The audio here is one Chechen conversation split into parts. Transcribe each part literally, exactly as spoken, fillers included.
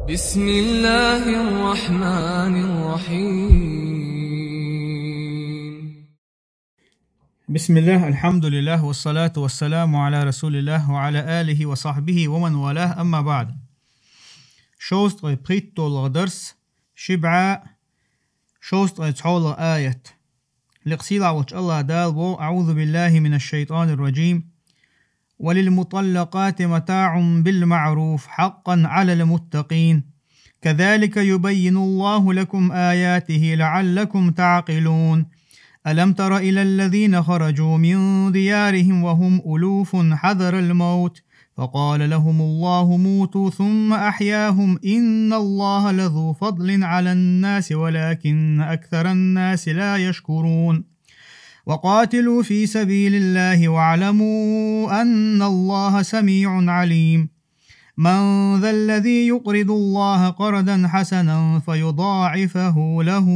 بسم الله الرحمن الرحيم. بسم الله، الحمد لله، والصلاة والسلام على رسول الله وعلى آله وصحبه ومن والاه، أما بعد. Шовзткъе пхийтталагӀа дарс, ши бӀаь шовзткъе цхьоалагӀа аят. Лекха сийлахь волчу АллахӀ Дала боху: أعوذ بالله من الشيطان الرجيم. وللمطلقات متاع بالمعروف حقا على المتقين. كذلك يبين الله لكم آياته لعلكم تعقلون. ألم تر إلى الذين خرجوا من ديارهم وهم ألوف حذر الموت فقال لهم الله موتوا ثم أحياهم إن الله لذو فضل على الناس ولكن أكثر الناس لا يشكرون. وقاتلوا في سبيل الله واعلموا أن الله سميع عليم. من ذا الذي يقرض الله قرضا حسنا فيضاعفه له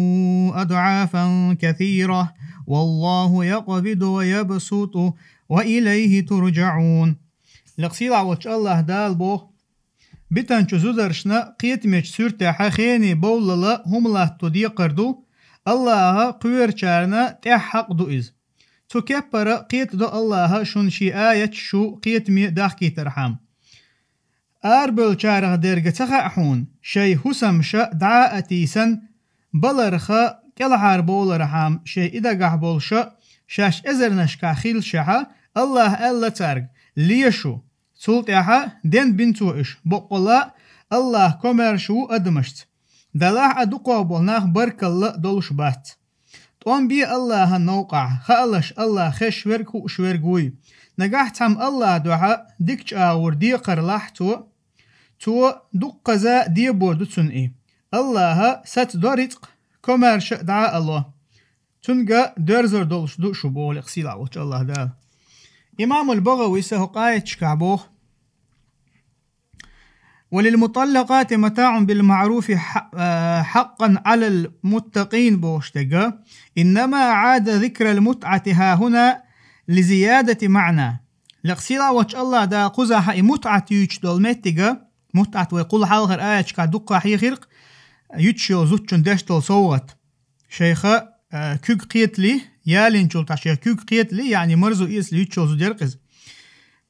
أضعافا كثيرة والله يقبض ويبسط وإليه ترجعون. Лекха сийлахь волчу АллахӀ Дала боху: битанчу зударшна кхетамечу суьртехь хене бовллала хӀума латто декхар ду, АллахӀа кхоьручарна тӀехь хьакъ ду иза. Цу кеппара кхетадо АллахӀа шуна шен аяташ шу кхетаме дахкийтархьама. Арабевллачарах дерг ца хаьа хьуна, шайн хӀусамаш дӀа а тийсан, баларх тӀелахьара бовлархьама шайн и дагахь болуш, шаьш эзарнашкахь хилчахьа, АллахӀа аьлла цаьрга: «Ле шу». Цул тӀаьхьа денбина цо уьш, баккъалла а АллахӀ комаьрша ву адамашца. Делахь а дукхах болу нах баркалла долуш бац. ТӀом бе АллахӀан новкъахь, хаалаш АллахӀ хезаш верг, хууш верг вуй. Нагахь цхьамма АллахӀан дуьхьа дика чӀагӀо декхар лахь цо, цо дуккхаза дебор ду цунна и. АллахӀа саца до рицкъ, комаьрша а дӀа а ло. Цуьнга доьрзур долуш ду шу, боху лекха сийлахь волчу АллахӀ Дала. Имамул БагӀавис хӀокху аяташкахь боху: «وللمطلقات متاع بالمعروف ح-، آه، حقا على المتقين», бохуш дерг. «إنما أعاد ذكر المتعة هاهنا لزيادة معنى». Лекха сийлахь волчу АллахӀ Дала кхузахь и мутӀат юьйцуш долу меттиг, мутӀат вай кхул хьалхара аяташкахь дуккха хьехира-кх, юьтуш йолу зудчунна деш долу совгӀат. Шайх, а, куьг кхетале, ялийначул тӀаьхьа шайх куьг кхетале, яъни марзо эцале юьтуш йолу зуда яра-кх иза.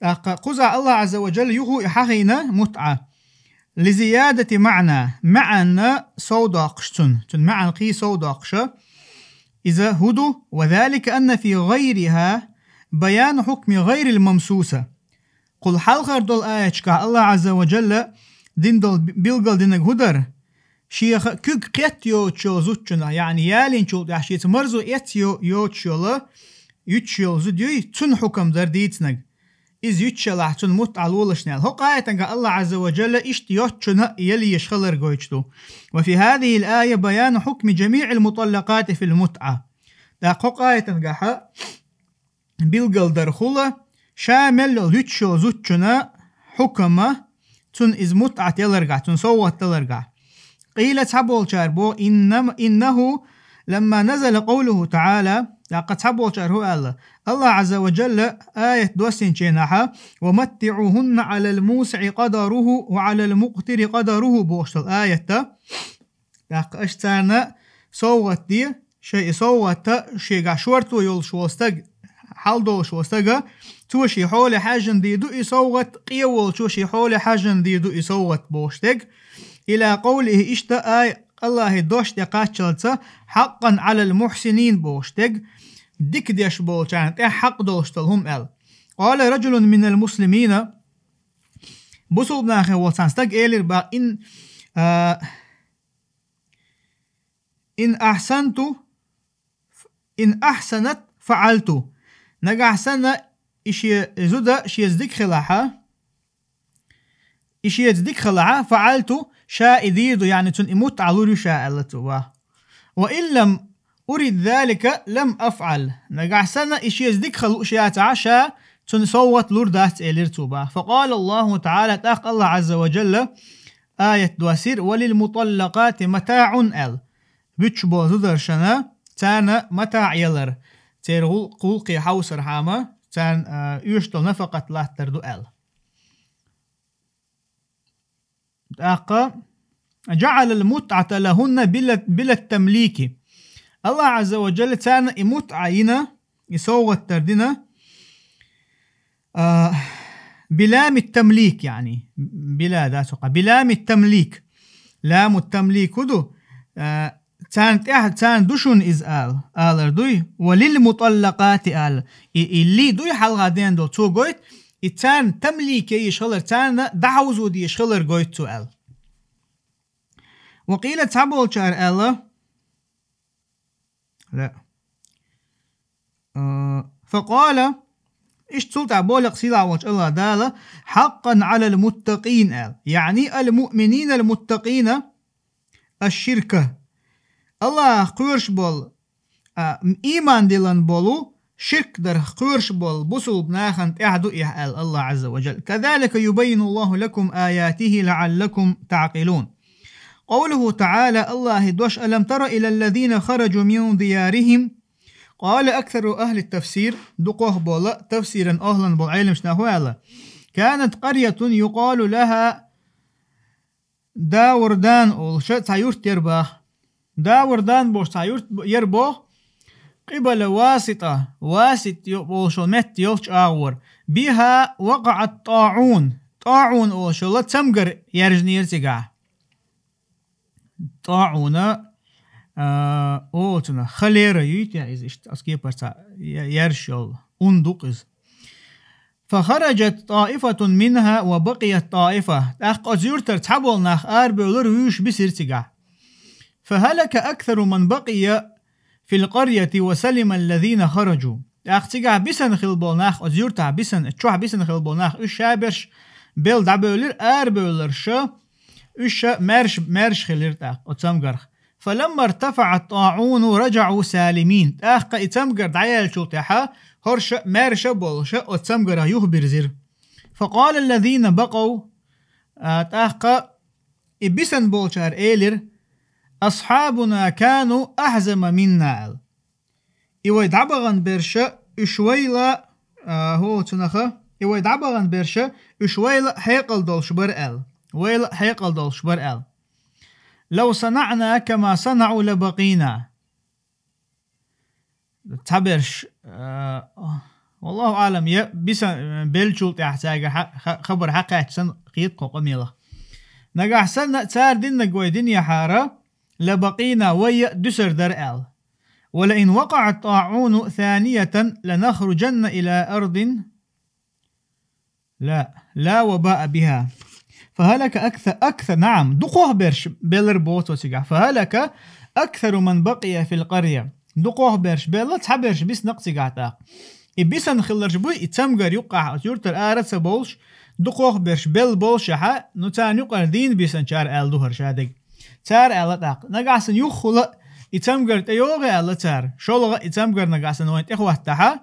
ТӀаккха кхузахь АллахӀ Ӏазза ва Джалла юха а и хьахийна мутӀа. «لزيادة معنى», маьӀна сов доккхуш цунна. Цунна маьӀна кхин сов доккхуш. Иза хӀун ду? «وذلك أن في غيرها بيان حكم غير الممسوسة». Кхул хьалхара долу аяташкахь АллахӀ Ӏазза ва Джалла дина долу би-, билгалдинарг хӀун дара? Шех куьг кхетта йоцуш йолу зудчунна, яъни ялийначул тӀаьхьа шеца марзо эцна йо-, йоцуш йолу, юьтуш йолу зуда юй, цунна хьукам дара дийцинарг. Иза юьтуш елахь, цунна мутӀа лолашна аьлла. ХӀокху аятангахь АллахӀ Ӏазза ва Джалла иштта йоцучунна а ялийша хилар гойтуш ду. «وفي هذه الآية بيان حكم جميع المطلقات في المتعة». ТӀаккха хӀокху аятангахь билгалдар хуьлу, ша мел йолу юьтуш йолу зудчунна хьукам, цунна иза мутӀат яларгахь, цунна совгӀат даларгахь. قيل, цхьаболчара боху: «إنما، إنه لما نزل قوله تعالى», тӀаккха цхьаболчара хӀун аьлла? АллахӀ Ӏазза ва Джалла аят доссинчу хенахь: «ومتعوهن على الموسع قدره وعلى المقتر قدره», бохуш долу аят. ТӀаккха аша царна совгӀат де, шайн и совгӀат шегахь шорто йолуш волу стаг, хьал долуш волу стага, цо шен хьоле хьаьжжина дийр ду и совгӀат, къе волчо шен хьоле хьаьжжина дийр ду и совгӀат бохуш дерг. إلى قوله, иштта ай АллахӀан дош тӀе кхаччалца, «حقا على المحسنين» бохуш дерг, дика деш болчарна тӀехь хьакъ долуш долу хӀума аьлла. قال رجل من المسلمين, бусулба нахе волу цхьана стага элира боху: «إن, а, إن أحسنت، إن أحسنت فعلت». Нагахь санна и шен зуда шеца дика хилахь, и шеца дика хилахь, «فعلت», ша и дийр ду, яъни цунна и мутӀа лур ю ша аьлла цо боху. «وإن لم أرد ذلك لم أفعل». Нагахь санна и шеца дика хила лууш яцахь, ша цунна совгӀат лур дац элира цо боху. فقال الله تعالى, тӀаккха АллахӀ Ӏазза ва Джалла аят доссийра: «وللمطلقات متاع» аьлла. Буьтуш болу зударшна, царна матаӀ ялар, церан гӀул-, гӀуллакхе хьовсархьама, царна, а, оьшуш долу нафакъат латтар ду аьлла. ТӀаккха جعل المتعة لهن بلا، بلا التمليك. Аллах Азза ва Джалла царна и мутӀа йина, и совгӀат дар дина, а, بلام التمليك, яъни, била да цукъа, بلام التمليك. Ламу тамлик хӀу ду, а, царна тӀехь, царна ду шуна иза ала, алар дуй, وللمطلقات ала. И, и ли дуй хьалха ден долу, цо гойту, и царна тамлик яйиш хилар, царна дӀахьовзо дезаш хилар гойту цо аьлла. وقيل, цхьаболчара аьлла, لا. А, فقال, иштта цул тӀаьхьа болу сийлахь волчу Аллах Дала, حقا على المتقين аьлла. يعني المؤمنين المتقين الشرك. Аллах кхоьруш болу, а, ийман диллина болу, ширк дарх кхоьруш болу бусулба нахана тӀехь ду и аьлла Аллах Азза ва Джалла. كذلك يبين الله لكم آياته لعلكم تعقلون. قوله تعالى, Аллахьан дош: ألم تر إلى الذين خرجوا من ديارهم قال أكثر أهل التفسير, дукхох болу тафсиран охӀлан болу Ӏеламчу нахо аьлла: كانت قرية يقال لها Даур-Дан олуш цхьа юрт яра боху. Даур-Дан бохуш цхьа юрт яра боху, قبل واسطة, Васит йо-, олуш йолу метта йолчу агӀор. بها وقع الطاعون, ТӀаӀун олуш йолу цамгар яьржинера цигахь. ТӀаӀуна, а, олу цунах, холера юй те иза, иштта оцу кепарца я-, яьржаш йолу, ун ду-кх иза. فخرجت طائفة منها وبقيت طائفة. ТӀаккха оцу юьртара цхьаболу нах арабевлира, вуьйш бисира цигахь. فهلك أكثر من بقي في القرية وسلم الذين خرجوا. ТӀаккха цигахь бисина хилла болу нах, оцу юьртахь бисина, чохь бисина хилла болу нах, уьш шаберш белла дӀабевлира, арабевлларша, уьш ша маьрша, маьрша хилира тӀаккха оцу цамгарх. فلما ارتفع الطاعون رجعوا سالمين. ТӀаккха и цамгар дӀаяьллачул тӀаьхьа, хӀорш а маьрша а болуш, оцу цамгарах юхабирзира. فقال الذين بقوا, а, тӀаккха и бисина болчара элира: أصحابنا كانوا أحزم منا, аьлла. И вай дӀабахана берш а, уьш вайла, а, хӀу цунаха, и вай дӀабахана берш а, уьш вайла хьекъал долуш бара аьлла. Вайла хьекъал долуш бара аьлла. لو صنعنا كما صنعوا لبقينا. Цхьаберш, а, والله أعلم, я бисан, а, беллачул тӀаьхьа цаьрга хьа-, ха-, хабар хьакхаьчча санна хета кху къамелах. Нагахь санна цара диннарг вай динехьара, لبقينا, вай а дуьсур дара аьлла. ولئن وقع الطاعون ثانية لنخرجن إلى أرض لا، لا وباء بها. فهلك أكثر، أكثر، نعم, дукхох берш беллар боху цо цигахь. فهلك أكثر من بقي في القرية. Дукхох берш белла, цхьаберш бисина-кх цигахь тӀаккха. И бисина хилларш буй, и цамгар юккъахь оцу юьртара ара ца бовлуш, дукхох берш белла болушехь, ну, царна юкъара дийна бисинчара аьлла ду хӀара шадерг. Цара аьлла тӀаккха: нагахь санна юххула а и цамгар тӀейогӀий аьлла цара, шолгӀа а и цамгар нагахь санна вайна тӀехӀоттахь,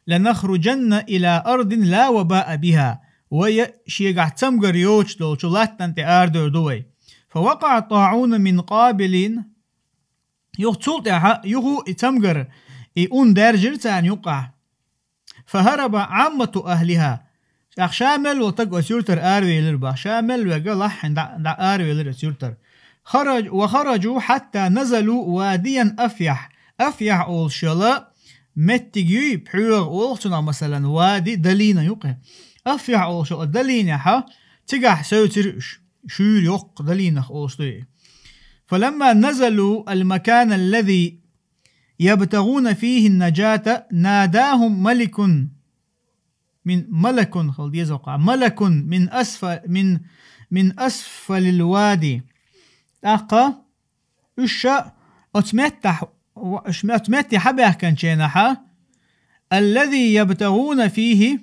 لنخرجن إلى أرض لا وباء بها. Вай а шегахь цамгар йоцуш долчу латтана тӀе арадевр ду вай. فوقع الطاعون من قابل. Юха цул тӀаьхьа, юха и цамгар, и ун даьржира царна юккъахь. فهرب عامة أهلها. ТӀаккха ша мел волу стаг оцу юьртара аравелира боху. Ша мел верг лаххьина дӀа, дӀа аравелира оцу юьртара. خرج، وخرجوا حتى نزلوا واديا أفيح. Афьяхь олуш йолу меттиг юй, пхьоьгӀа олу цунах, масалан, вади, долина ю-кх. Афьяхь олуш йолу долинехь цигахь севцира уьш. Шуьйра йоккха долинах олуш ду и. فلما نزلوا المكان الذي يبتغون فيه النجاة ناداهم ملك من، ملك хила деза воккха, ملك من أسفل، من، من أسفل الوادي. ТӀаккха уьш оцу меттахь, уьш оцу метте хьабаьхкинчу хенахь, الذي يبتغون فيه,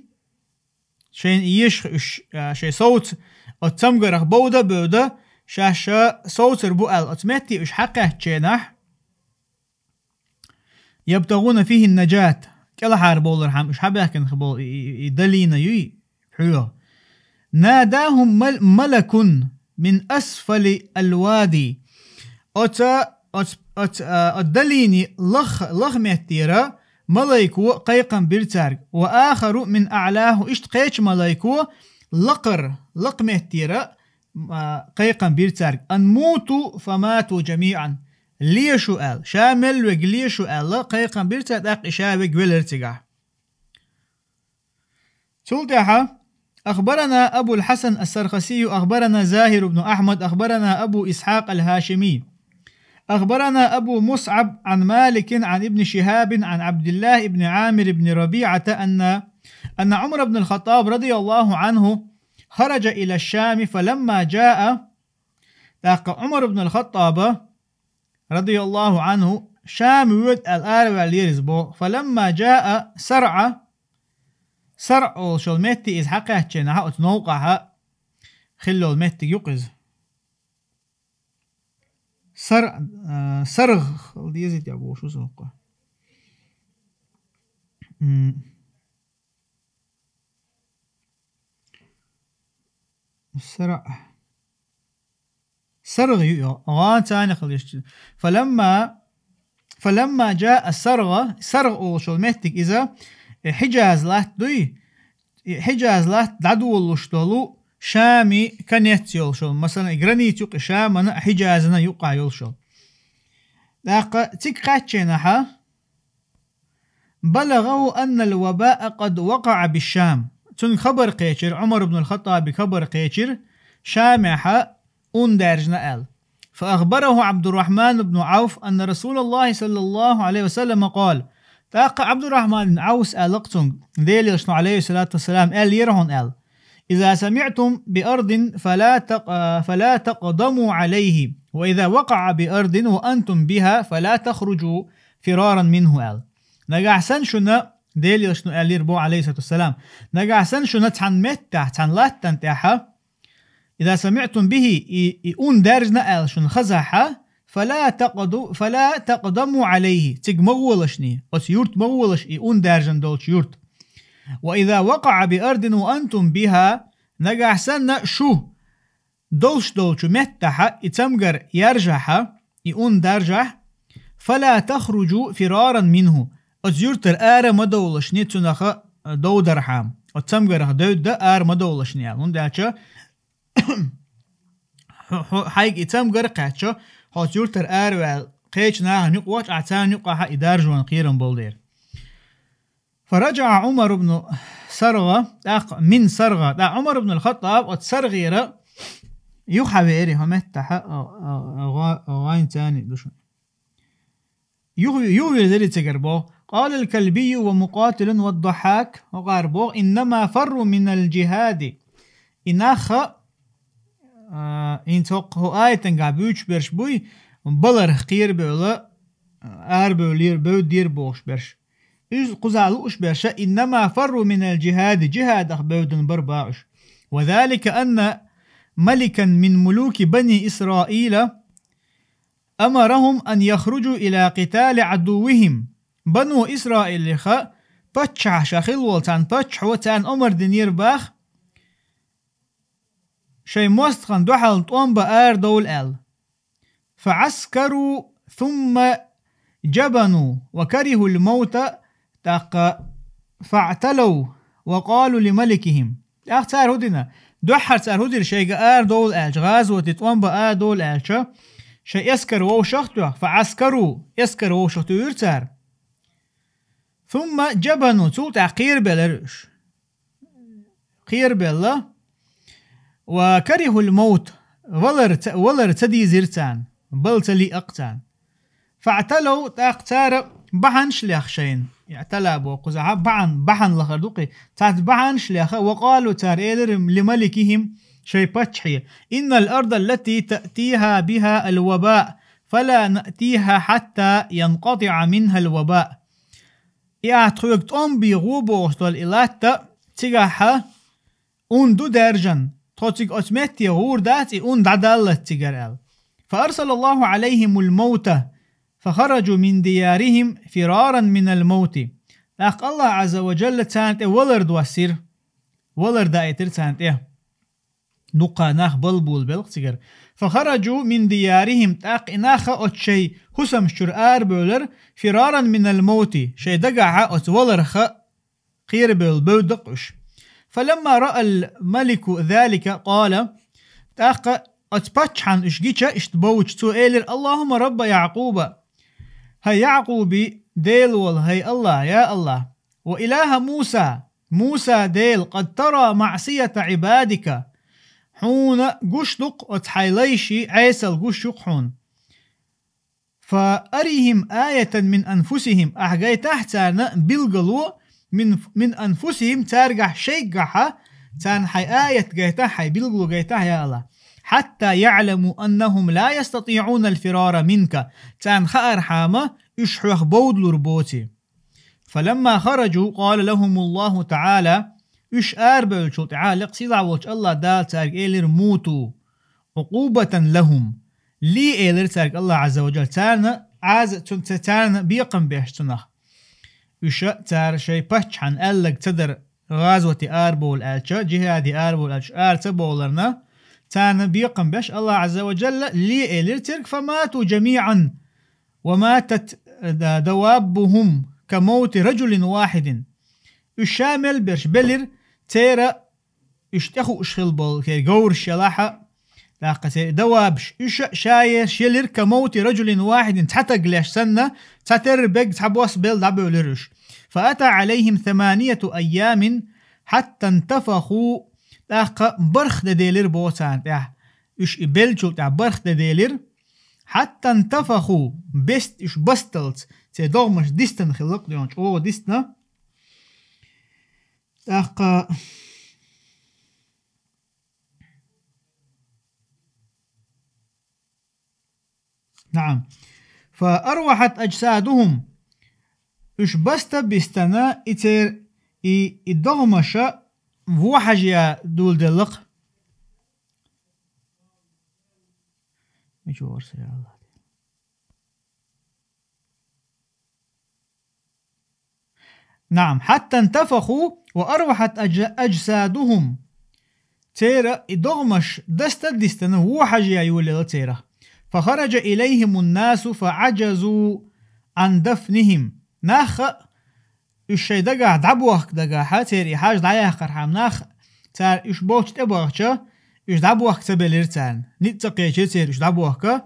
шайна езаш уьш, а, шайн совца оцу цамгарах бовда а бевда, шаьш совцар бу аьлла, оцу метте уьш хьакхаьччу хенахь, يبتغون فيه النجاة, кӀелхьара бовлархьама уьш хьабаьхкина болу и, и, и долина юй, пхьоьгӀа. ناداهم مل-، ملك من أسفل الوادي. Оца, оц-, оц-, а, оцу долини лах-, лахметтера малайко кхайкхам бира цаьрга. وآخر من أعلاه, иштта кхечу малайко лакхара, лакхметтера м, а, кхайкхам бир цаьрга: «أن موتوا فماتوا جميعا». Ле шу аьлла, ша мел вега ле шу аьлла, кхайкхам бир цаьрга, тӀаккха и ша вега велира цигахь. Цул тӀаьхьа: أخبرنا أبو الحسن السرخسي، أخبرنا زاهر بن أحمد، أخبرنا أبو إسحاق الهاشمي، أخبرنا أبو مصعب عن مالك عن ابن شهاب عن عبد الله بن عامر بن ربيعة أن، أن عمر بن الخطاب رضي الله عنه خرج إلى الشام فلما جاء. ТӀаккха Ӏумар ибн ал-ХаттӀаба, радияллаху анху, Шам воьду аьлла араваьлла яр иза боху. فلما جاء صرعا. СарӀ олуш йолу метте иза хьакхаьччина, хьа оцу новкъахьа хилла йолу меттиг ю-кх иза. СарӀ, а, саргӀ хила дезий те бохуш ву сан хӀокху. М. СарӀ. СаргӀ ю, гӀан царна хила йиш. فلما، فلما جاء صرعا، СаргӀ олуш йолу меттиг иза, э, Хьиджаз латта дуй, и Хьиджаз латта дӀадолалуш долу Шами конец йолуш йолу, масалан, и граница юкъа Шамана а, Хьиджазана юкъа йолуш йолу. ТӀаккха цига кхаьччинахьа, بلغه أن الوباء قد وقع بالشام. Цуьнга хабар кхечира, Ӏумар ибн ал-ХаттӀабига хабар кхечира, Шамехьа ун даьржина аьлла. فأخبره عبد الرحمن بن عوف أن رسول الله صلى الله عليه وسلم قال. ТӀаккха Ӏабдуррахьман ибн Ӏавфас аьлла-кх цуьнга, Делан Элчано, алейхиссалату вассалам, аьлла яра хьуна аьлла: إذا سمعتم بأرض فلا تق-، فلا تقدموا عليه، وإذا وقع بأرض وأنتم بها فلا تخرجوا فرارا منه аьлла. Нагахь санна шуна, Делан Элчано аьлла яра боху, алейхиссалату вассалам, нагахь санна шуна цхьана меттехь, цхьана латтана тӀехьа, إذا سمعتم به, и, и ун даьржина аьлла шуна хазахьа, فلا تقد-، فلا تقدموا عليه, цига ма гӀолашний, оцу юрта ма гӀолаш, и ун даьржина долчу юрта. وإذا وقع بأرض وأنتم بها, нагахь санна шу долуш долчу меттахьа и цамгар яржахьа, и ун даржахь, فلا تخرجوا فرارا منه, оцу юртара ара ма довлашний цунаха довдархьама, оцу цамгарах девдда ара ма довлашний аьлла. ХӀунда аьлча хьо, хьо, хьайга и цамгар а кхаьчча, хьо оцу юртара араваьлла кхечу нахана юкъа вахча, ахь царна юкъахьа и даржонан кхерам болу дера. فرجع عمر بن صرعا, тӀаккха, من صرعا, тӀаккха Ӏумар ибн ал-ХаттӀаб оцу СаргӀера юхавеара, хьо меттахьа, а, а, а, гӀа-, а, гӀайн царна ду шуна. Юх-, юхавирзира цигара боху. قال الكلبي ومقاتل والضحاك, хӀокхара боху: إنما فروا من الجهاد. И нахха, а, хӀинца хӀокху хӀу аятангахь буьйцуш берш буй, баларх кхерабевлла, арабевллера, бевддера бохуш берш. Иза кхузахь лууш берша, إنما فروا من الجهاد, джихадах бевдина бара боху уьш. وذلك أن ملكا من ملوك بني إسرائيل أمرهم أن يخرجوا إلى قتال عدوهم. Бану Исраилеха паччахь ша хилла волу царна паччахьо царна омар динера боху, шайн мостагӀна дуьхьал тӀом бан арадовла аьлла. فعسكروا ثم جبنوا وكرهوا الموت, тӀаккха فاعتلوا وقالوا لملكهم. ТӀаккха цара хӀу дина? Дуьххьара цара хӀу дира, шайга арадовла аьлча, гӀазоте тӀом бан арадовла аьлча, шайн эскар вовшах а тоьхна, فعسكروا, эскар вовшах туьйхира цара. ثم جبنوا, цул тӀаьхьа кхерабелира уьш. Кхерабелла. وكرهوا الموت, валар ца, валар ца дийзира царна, бала ца лиъакх царна. فاعتلوا, тӀаккха цара бахьанаш лехна шайна. اعتلى боху кхузахьа бахьана, бахьана лахар ду-кх и. Цхьацца бахьанаш лехна, وقالوا, цара элира, لملكهم, шайн паччахье: إن الأرض التي تأتيها بها الوباء فلا نأتيها حتى ينقطع منها الوباء. И ахь тхоьга тӀом бийгӀо бохуш долу и латта, цигахьа ун ду даьржина, тхо цига оцу метте гӀур дац, и ун дӀадаллалц цигара аьлла. فأرسل الله عليهم الموت فخرجوا من ديارهم فرارا من الموت. ТӀаккха Аллах Азза ва Джалла царна тӀе валар доссира, валар даийтира царна тӀе. Дуккха нах балбула белкъа цигара. فخرجوا من ديارهم, тӀаккха и нахха оцу шайн хӀусамаш чуьра арабевлира, فرارا من الموت, шайн дагахьа оцу валарха кхерабевлла бевдда-кх уьш. فلما رأى الملك ذلك قال, ТӀаккха оцу паччахьан уьш гича, иштта бовча, цо элира: «Аллахумма Рабба Якъуба». ХӀай Якъуби Дела вола, хӀай Аллах, я Аллах. «Ва Илаха Муса». Муса Дела, «къад тара маъсията Ӏибадика». Хьуна гуш ду-кх оцу хьайн лайши Ӏесал гуш ю-кх хьуна. «Фа арихим аятан мин анфусихим». Ахь гайтахь царна билгало мин, мин анфусихим, цаьргахь шайгахьа, царна хьайн аят гайтахь, хьайн билгало гайтахь, я Аллах. «Хьатта яъламу аннахум ла ястатиъуна алфирара минка». Царна хаархьама, уьш хьох бовдалур боций. «Фаламма хараджу, къала лахумуллаху таъала». Уьш арабевллачул тӀаьхьа, лекха сийлахь волчу Аллах Дала цаьрга элира: «Муту, Ӏукъубатан лахум». Ле элира цаьрга Аллах Ӏазза ва Джалла, царна Ӏаза-, цу-, ца-, царна бекхам беш цунах. Уьш а цара шайн паччахьан аьлларг ца дара, гӀазоте арабовла аьлча, джихӀаде арабовла аьлча, ара ца бовларна, царна бекхам беш Аллах Ӏазза ва Джалла ле элира цаьрга: «Фамату джамиъан, ва матат, да-, даваббухум, ка маути раджулин вахидин». Уьш ша мел берш белира, церан уьш тӀехууш хилла болу хӀей говраш ялахьа, тӀаккха церан давабаш, уьш а шаерш елира, «ка маути раджулин вахидин», цхьа таг леш санна, цхьатерра бегга цхьа бос бел дӀабевлира уьш. «Фа ата Ӏалайхим саманияту айямин, хьатта интафаху», тӀаккха барх де делира боху царна тӀехь. Уьш и беллачул тӀаьхьа барх де делира. «Хьатта интафаху», бест-, уьш басталц, церан догӀмаш дистана хилла-кх, дуьйна чӀогӀа дистана. ТӀаккха, наам. «Фа арвахьат аджсадухум». Уьш баста бистана, и цер-, и, и догӀмаша вохьажа дуьлделла-кх. Мича вара со, я Аллах? Наам, «хьатта интафаху ва арвахьат адж-, аджсадухум». Церан и догӀмаш дастаддистана вохьажа йолаелла церах. «Фа хараджа илайхимун насу фа аджазу ан дафнихим». Нах а уьш шайн дагахь дӀабохка дагахьа, церан и хьаж дӀаяьккхархьама нах, цара уьш болчу тӀе бахча, уьш дӀабохка ца белира царна. Ницкъ ца кхечира церан уьш дӀабохка,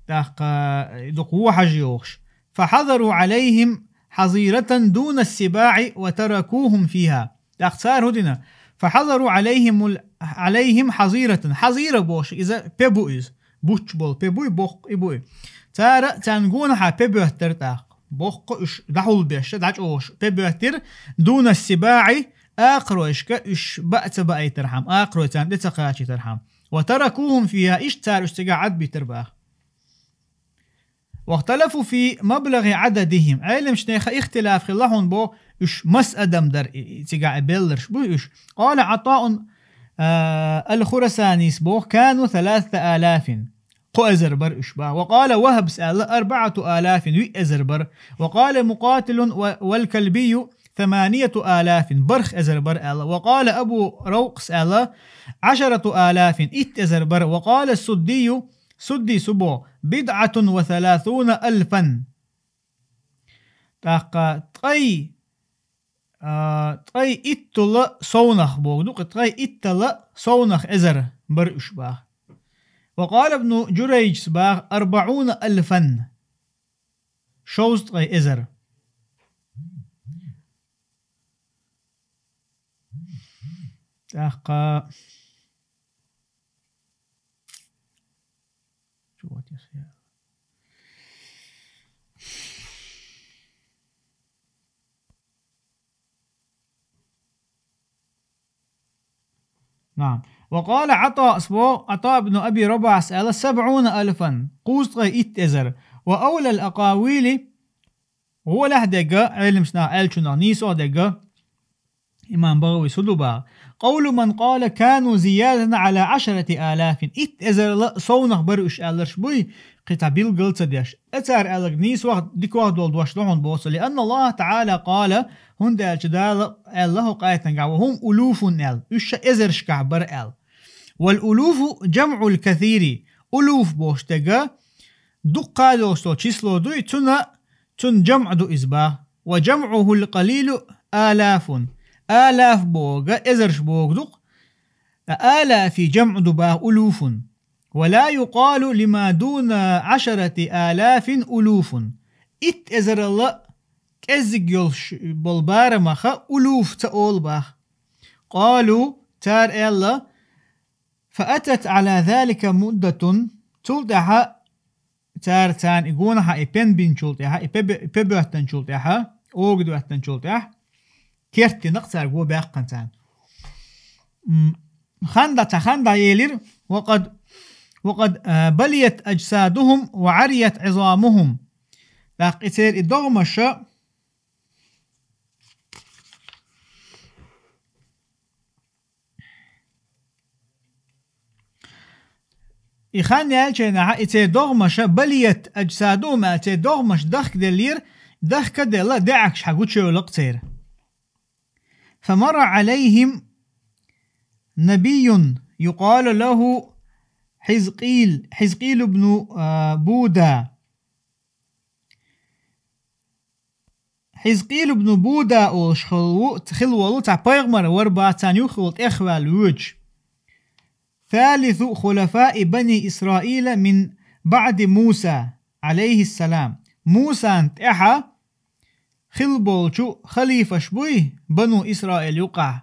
тӀаккха, э, дукха вон хьажа йохуш. «Фа хьазару Ӏалайхим хьазиратан дуна ссибаӀи ва таракухум фиха». ТӀаккха цара хӀун дина? «Фа хьазару Ӏалайхимул-, Ӏалайхим хьазиратан». Хьазира бохуш, иза пе бу иза. Буч болу пе буй, боккха и буй. Цара царна гонахьа пе боьттира тӀаккха. Боккха уьш дӀахьулбеш, дӀачӀогӀуш пе боьттира, дуна ссибаӀи, акхаройшка уьш баа ца баийтархьама, акхарой царна тӀе ца кхачийтархьама. «Ва таракухум фиха», иштта цара уьш цигахь Ӏадбитира баха. «Вахталафу фи маблагӀи Ӏададихим». Ӏеламчу нехан ихтилаф хилла хьуна бо, уьш мас адам дара и, и цигахь и белларш буй уьш. «Къала ӀатаӀун, а, ал-Хурасанис боху: кану саласата алафин». Кхо эзар бара уьш баха. «Ва къала Вахабс аьлла: арбаӀату алафин», виъ эзар бара. «Ва къала Мукъатилун ва, вал Калбию: саманията алафин», барх эзар бара аьлла. «Ва къала Абу Равкъс аьлла: Ӏашарату алафин», итт эзар бара. «Ва къала Суддию», Суддису бо: «БидӀатун ва саласуна алфан». ТӀаккха ткъай, а, ткъай иттала совнах боху ду, ткъай иттала совнах эзар бара уьш баха. «Ва къала Ибну Джурайджс баха: арбаӀуна алфан». Шовзткъе эзар. ТӀаккха. Чу ватес я. نعم. وقال عطاء، бо, عطاء بن أبي رباح аьлла: سبعون ألفا, кхузткъе итт эзар. وأولى الأقاويل, гӀолехь дерг, Ӏеламчу наха аьллачунах нийсо дерг, имам БагӀавис хӀун ду баха: قول من قال كانوا زيادة على عشرة آلاف, итт эзарла совнах бара уьш аьлларш буй, кхин цхьа билгал ца деш. Э, цара аьлларг нийсох, дикох долу дош ду хьуна боху цо. لأن الله تعالى قال, хӀунда аьлча Дала аьлла хӀокху аятангахь: وهم ألوف аьлла, уьш ша эзаршкахь бара аьлла. والألوف جمع الكثير, улуф бохуш дерг дуккха а долуш долу число дуй, цуьнан, цуьнан жамъ ду иза баха. وجمعه القليل آلاف. Алаф бохург эзарш бохург ду-кх. Ткъа алафи жамӀу ду бах улуфун. Ва ла юкъалу лима дуна ашарати алафин улуфун. Итт эзарала кӀеззиг йолуш болу барамаха улуф ца олу бах. Къалу, цара аьлла, фа атат ала залика муддатун, цул тӀаьхьа цара царна и гонахьа и пен бинчул тӀаьхьа, и пе бе-, пе боьттанчул тӀаьхьа, ога доьттанчул тӀаьхьа, керттина-кх цара го баьккхина царна. М, ханда, цхьа ханда елира, ва къад, ва къад, а, балият аджсадухум ва арият Ӏизамухум. ТӀаккха и церан и догӀмаша, и хан яьллачийнахьа, и церан догӀмаша, балият аджсадухум аьлла, церан догӀмаш дахкаделлера, дахка а делла, даьӀахкаш хьагучуевлла-кх церан. Фа марра Ӏалайхим набийюн юкъалу лаху Хьизкъил, Хьизкъил ибну, а, Буда. Хьизкъил ибну Буда олуш хилла ву-, хилла волу цхьа пайхамар вара бах царна юххе волу тӀехваьлла воьдуш. Салису хулафаи бани Исраила мин баъди Муса, Ӏалайхиссалам. Мусан тӀаьхьа хилла болчу халифаш буй бану Исраил юкъахь.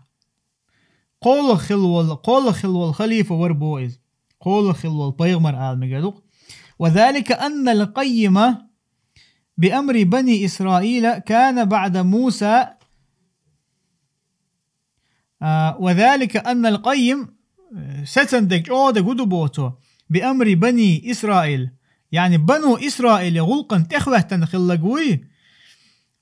КхоалгӀа хилла волу, кхоалгӀа хилла волу халифа вара боху иза. КхоалгӀа хилла волу пайхамар ала мегар ду-кх. Ва залика аннал къаййима би амри бани Исраила кана баъда Муса, а, ва залика аннал къаййим, э, сацам дерг, чӀогӀа дерг хӀун ду боху цо, би амри бани Исраил. Яъни бану Исраилан гӀуллакхана тӀехӀоьттина хилларг вуй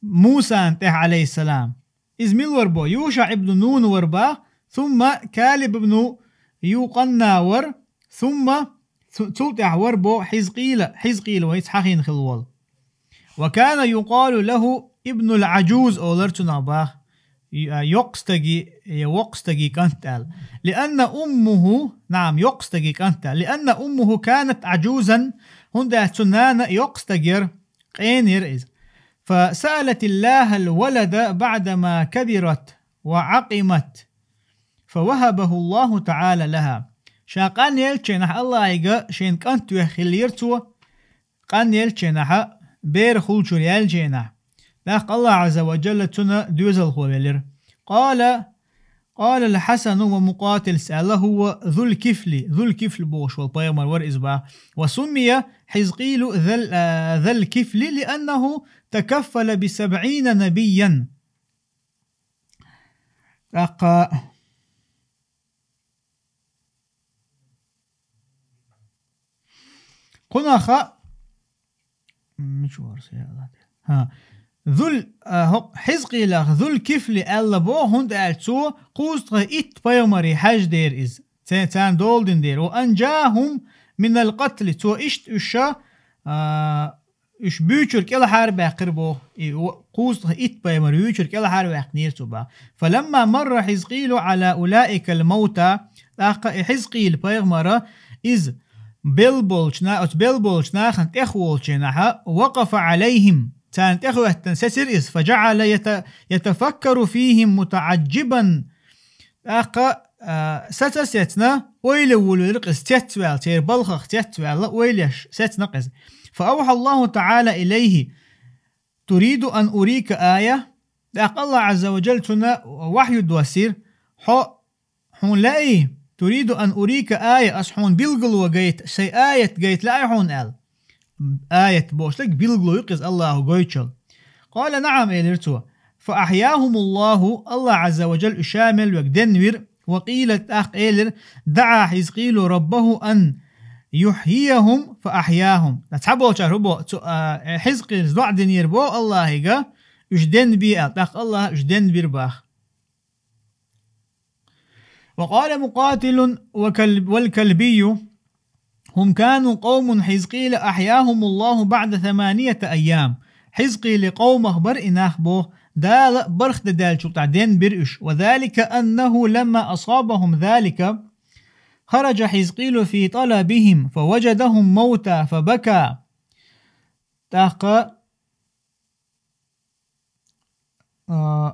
Мусан тӀехь, Ӏалайхиссалам. Иза мила вара боху? ЮшаӀ ибну Нун вара бах, сумма Калиб ибну Юкъанна вара, сумма цу-, цул тӀаьхьа вара боху Хьизкъила, Хьизкъила вай цхьа хин хилла волу. Ва кана юкъалу лаху ибнул Ӏаджуз олура цунах бах. Й-, а, йоккхастаги, я воккхастаги кӀант аьлла. Лианна уммуху, наам, йоккхастаги кӀант аьлла. Лианна уммуху канат Ӏаджузан, хӀунда аьлча цу нана йоккхастаг яра, къена яра иза. Фа саалатиллахал валада баъдама кабират ва Ӏакъимат. Фа вахабаху Аллаху таӀала лаха. Ша къанъеллачийнахь Аллахьига шен кӀант веххиллера цо, къанъеллачийнахьа, бер хуьлучуьра яьллачийнахь. ТӀаккха Аллахь Ӏазза ва Джалла цунна доьзалхо велира. Къала, къала ал-Хьасану ва Мукъатилс аьлла, хӀува Зулкифли, Зулкифли бохуш волу пайхамар вара иза бах. Ва суммия Хьизкъилу Зал-, а, Залкифли, лианнаху такаффала би сабъина набийян. ТӀаккха Кхунаха, мича вара со яла? ХӀа. Зул, а, хӀо-, Хьизкъилах Зулкифли аьлла боху, хӀунда аьлча цо кхузткъе итт пайхамаре хьаьждера иза. Ца-, царна дола дина дера. Ва анжахум минал къатли. Цо иштта уьш ша, а, уьш буьйцура кӀелхьара баьккхира боху. И во-, кхузткъе итт пайхамар вуьйцура кӀелхьара ваьккхинера цо бах. Фаламма марра Хьизкъилу Ӏала улаикал маута, тӀаккха и Хьизкъил пайхамара иза бел болчу на-, оцу бел болчу нахана тӀехволучийнахьа, вакъафа Ӏалайхим, царна тӀехӀоьттина сецира иза, фа жаӀала ята-, ятафаккару фихим мутаӀаджибан, тӀаккха, а, саца сецна, ойла вулвелира-кх иза, цецваьлла, церан балхах цецваьлла, ойлеш сецна-кх иза. Фа авхьа Аллаху таӀала илайхи, туриду ан урика ая? ТӀаккха Аллахь Ӏазза ва Джалла цунна вахью доссийра, хьо, хьуна лаьий, туриду ан урика ая, ас хьуна билгало гайта, сайн аят гайта лаьий хьуна аьлла. Аят бохуш дерг билгало ю-кх иза Аллахьо гойтучул. Къала наӀам, элира цо. Фа ахьяхумуллаху, Аллахь Ӏазза ва Джалла уьш ша мел верг денвира, ва къила, тӀаккха элира, даӀа Хьизкъилу раббаху ан юхьйияхум фа ахьяхум. Цхьаболчара хӀун бо-, цу, а, Хьизкъилс доӀа динера боху Аллахьига, уьш денбе аьлла, тӀаккха Аллахьа уьш денбира бах. Ва къала Мукъатилун ва Кал-, вал Калбийю, хӀум кану къавмун Хьизкъила ахьяхумуллаху баъда саманията айям. Хьизкъили къовмах бара и нах боху, Дала барх дан даьллачул тӀаьхьа денбира уьш. Ва залика аннаху ламма асабахум залика, хараджа Хьизкъилу фи тӀалабихим, фа ваджадахум маута, фа бака. ТӀаккха, а,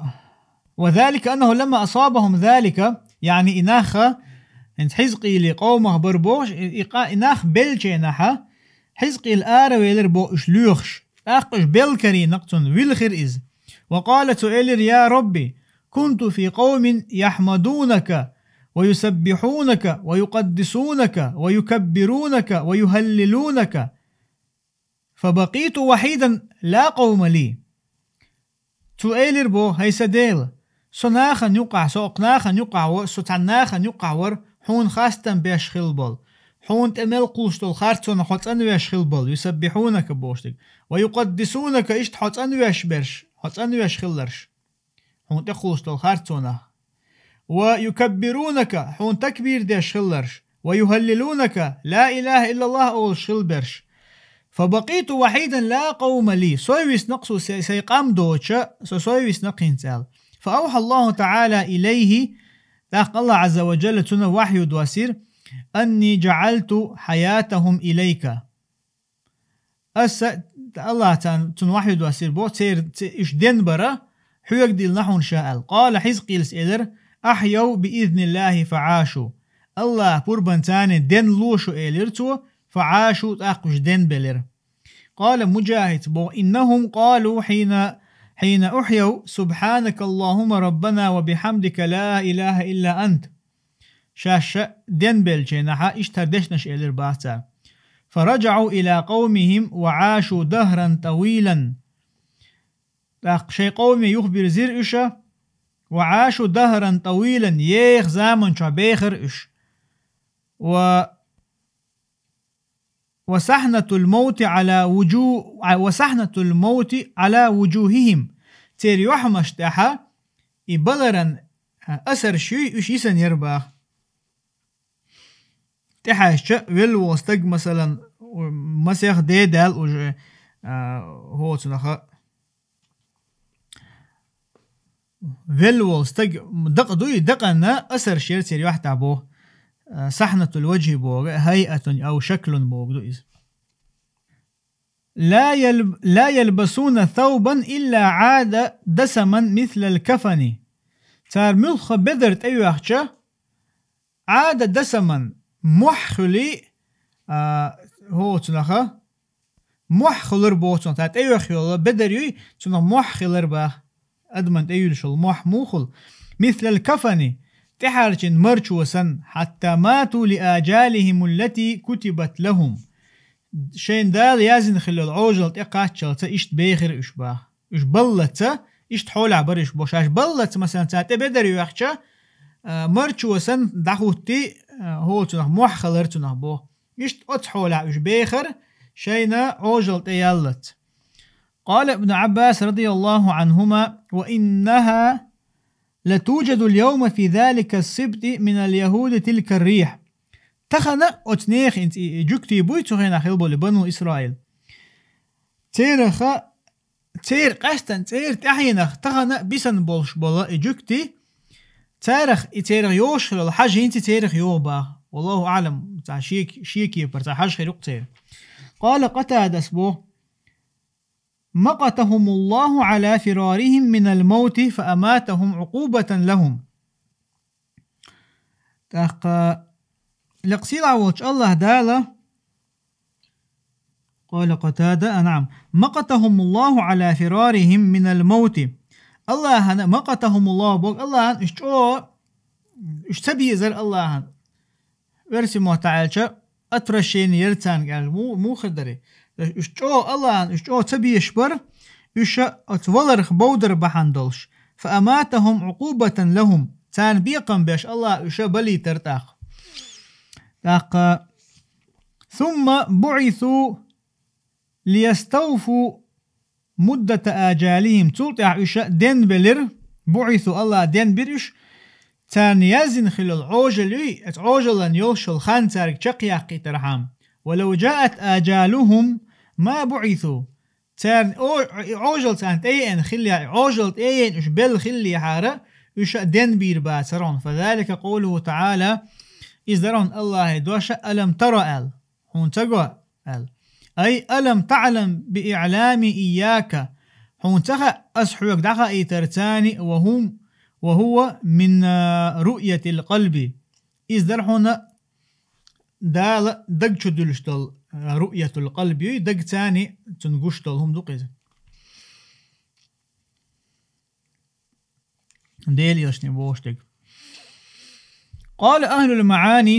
ва залика аннаху ламма асабахум залика, яъни и наха ХӀинца Хьизкъили къомах бар бохуш, и, и къа-, и нах беллачийнахьа, Хьизкъил аравелира боху уьш лоьхуш. ТӀаккха уьш белла карийнакъ цунна, вилхира иза. Ва къала, цо элира: «Я Рабби, кунту фи къавмин яхмадунака, ва юсаббихунака, ва юкъаддисунака, ва юкаббирунака, ва юхаллилунака». «Фабакъиту вахьидан ла къавма ли». Цо элира боху: «ХӀай сан Дела, со нахана юкъахь, со окху нахана юкъахь вара, со цхьана нахана юкъахь вара, хьуна хастам беш хилла болу, хьуна тӀе мел кхуллуш долу харцонах хьо цӀанвеш хилла болу, юсаббихунака бохуш дерг, ва юкъаддисунака, иштта хьо цӀанвеш берш, хьо цӀанвеш хилларш». Хьуна тӀекхуллуш долу харцонах. «Ва юкаббирунака», хьуна такбир деш хилларш. «Ва юхаллилунака», «Ла илаха иллаллах» олуш хилла берш. «Фабакъиту вахьидан ла къавма ли». Сой виснакъ со, сай, сай къам доцуша, со сой виснакъ хӀинца аьлла. «Фа авхьа Аллаху та'ала илайхи», тӀаккха Аллах Ӏазза ва Джалла цунах вахью доссийра: «Анни джа'алту хьаятахум илайка». Аса, Аллах царна, цунна вахью доссийра боху, церан, ц-, уьш денбар хьоьга диллина хьуна ша аьлла. Къала Хьизкъилс элира: «Ахьяу би изниллахи фа Ӏашу». Аллахан пурбанца царна денло шу, элира цо, фа Ӏашу, тӀаккха уьш денбелира. Къала Муджахидс боху: «Иннахум къалу хьина, хьина ухьяу: Субхьанака Аллахумма Раббана ва бихьамдика, ла илаха илла ант». Шаьш ша денбеллачийнахьа иштта хӀара дешнаш элира боху цара. «ФараджаӀу ила къавмихим ва Ӏашу дахран тӀавилан». ТӀаккха шайн къоме юхабирзира уьш, «ва Ӏашу дахран тӀавилан», еха заман чохь бехира уьш. Ва «Ва сахьнатул мовти Ӏала вуджу-, а, ва сахьнатул мовти Ӏала вуджухихим». Церан юьхьмаш тӀехь и баларан, а, асарш юй, уьш йисина яра боху. ТӀехьаьжча, велла волу стаг, масалан, у-, масех де даьлла уже, а, хӀоцунаха. Велла волу стаг дакъа дуй, дакъанна асарш яра церан юьхь тӀехь боху. Сахьнатул ваджхи боху, хӀайъатун ау шаклун боху ду иза. «Ла ял-, ла ялбасуна саубан илла Ӏада дасаман мислал кафани». Цара муьлхха бедар тӀейоьхча, Ӏада дасаман, мохь хуьлий, а, хӀоцунаха, мохь хуьлура боху цунах, тӀейоьхна йолу бедар юй, цунах мохь хилар боху. Адаман тӀе юьллуш йолу мохь муха хуьлу? Мислал кафани, тӀехьарчийна марчо санна, хьатта мату ли аджалихим аллати кутибат лахум. Шайна Дала яздина хилла йолу Ӏожалла тӀекхаччалца иштта бехира уьш боху. Уьш баллалц, иштта хьолехь бара уьш боху. Шаьш баллалц, масалан, цара тӀе бедар йоьхча, а, марчо санна дӀахӀуттий, а, хӀоцунах мохь хилар цунах боху. Иштта оцу хьолехь уьш бехар шайна Ӏожалла тӀе яллалц. Къала Ибн Ӏаббас радияллаху Ӏанхума: «Ва иннаха латуджаду ал-явма фи залика ас-сибти мин ал-яхуди тилка ар-рих». Тахана оцу нехан, и, и жуьгтий буй цу хенахь хилла болу, Бану Исраил. Цераха, церан къаьстина, церан тӀаьхьенах тахана бисина болуш болу и жуьгтий, царах, и церах йогӀуш хилла хьажа хӀинца церах йогӀу боху. Валлаху аӀлам, цхьа шен, шен кепара цхьа хьажа хир ю-кх церан. Къала Къатадас боху: «Макъатахумуллаху Ӏала фирарихим минал мавти фа аматахум Ӏукъубатан лахум». ТӀаккха лекха сийлахь волчу Аллах Дала, къала Къатада, а, наӀам, «Макъатахумуллаху Ӏала фирарихим минал мавти». Аллахана, макъатахумуллаху боху, Аллахана уьш чӀогӀа, уьш ца безара Аллахана. Оьрсийн маттахь аьлча, отвращение яра царна аьлла, му-, муха хир дара? Уьш чӀогӀа Аллахана, уьш чӀогӀа ца безаш бара, уьш оцу валарх бовдар бахьана долуш. «Фа аматахум Ӏукъубатан лахум». Царна бекхам беш Аллаха уьш балийтара тӀаккха. ТӀаккха: «Сумма буӀису лияставфу муддата аджалихим». Цул тӀаьхьа уьш денбелира, буӀису, Аллаха денбира уьш, царна яздина хилла йолу Ӏожалла юй, оцу Ӏожаллан йолуш йолу хан цаьрга чекхъяккхийтархьама. «Ва лав джаат аджалухум ма буӀису». Царна о-, и Ӏожалла царна тӀееана хиллехь, и Ӏожалла тӀееана уьш белла хиллехьара, уьш а денбийр бацара хьуна. «Фа залика къовлуху таӀала», иза дара хьуна Аллахьан дош, «Алам тара» аьлла. Хьуна ца го аьлла. «Ай, алам таӀлам би иӀлами ийяка». Хьуна ца хаьа, ас хьоьга дӀахаийтарца, «ва хум, ва хува мин, а, руъятил къалби». Иза дара хьуна Дала даг чу дуьллуш долу, а, руъятул къалб ю, даг царна цунна гуш долу хӀума ду-кх иза. Дела элчане бохуш дерг. Къала ахӀлул маӀани,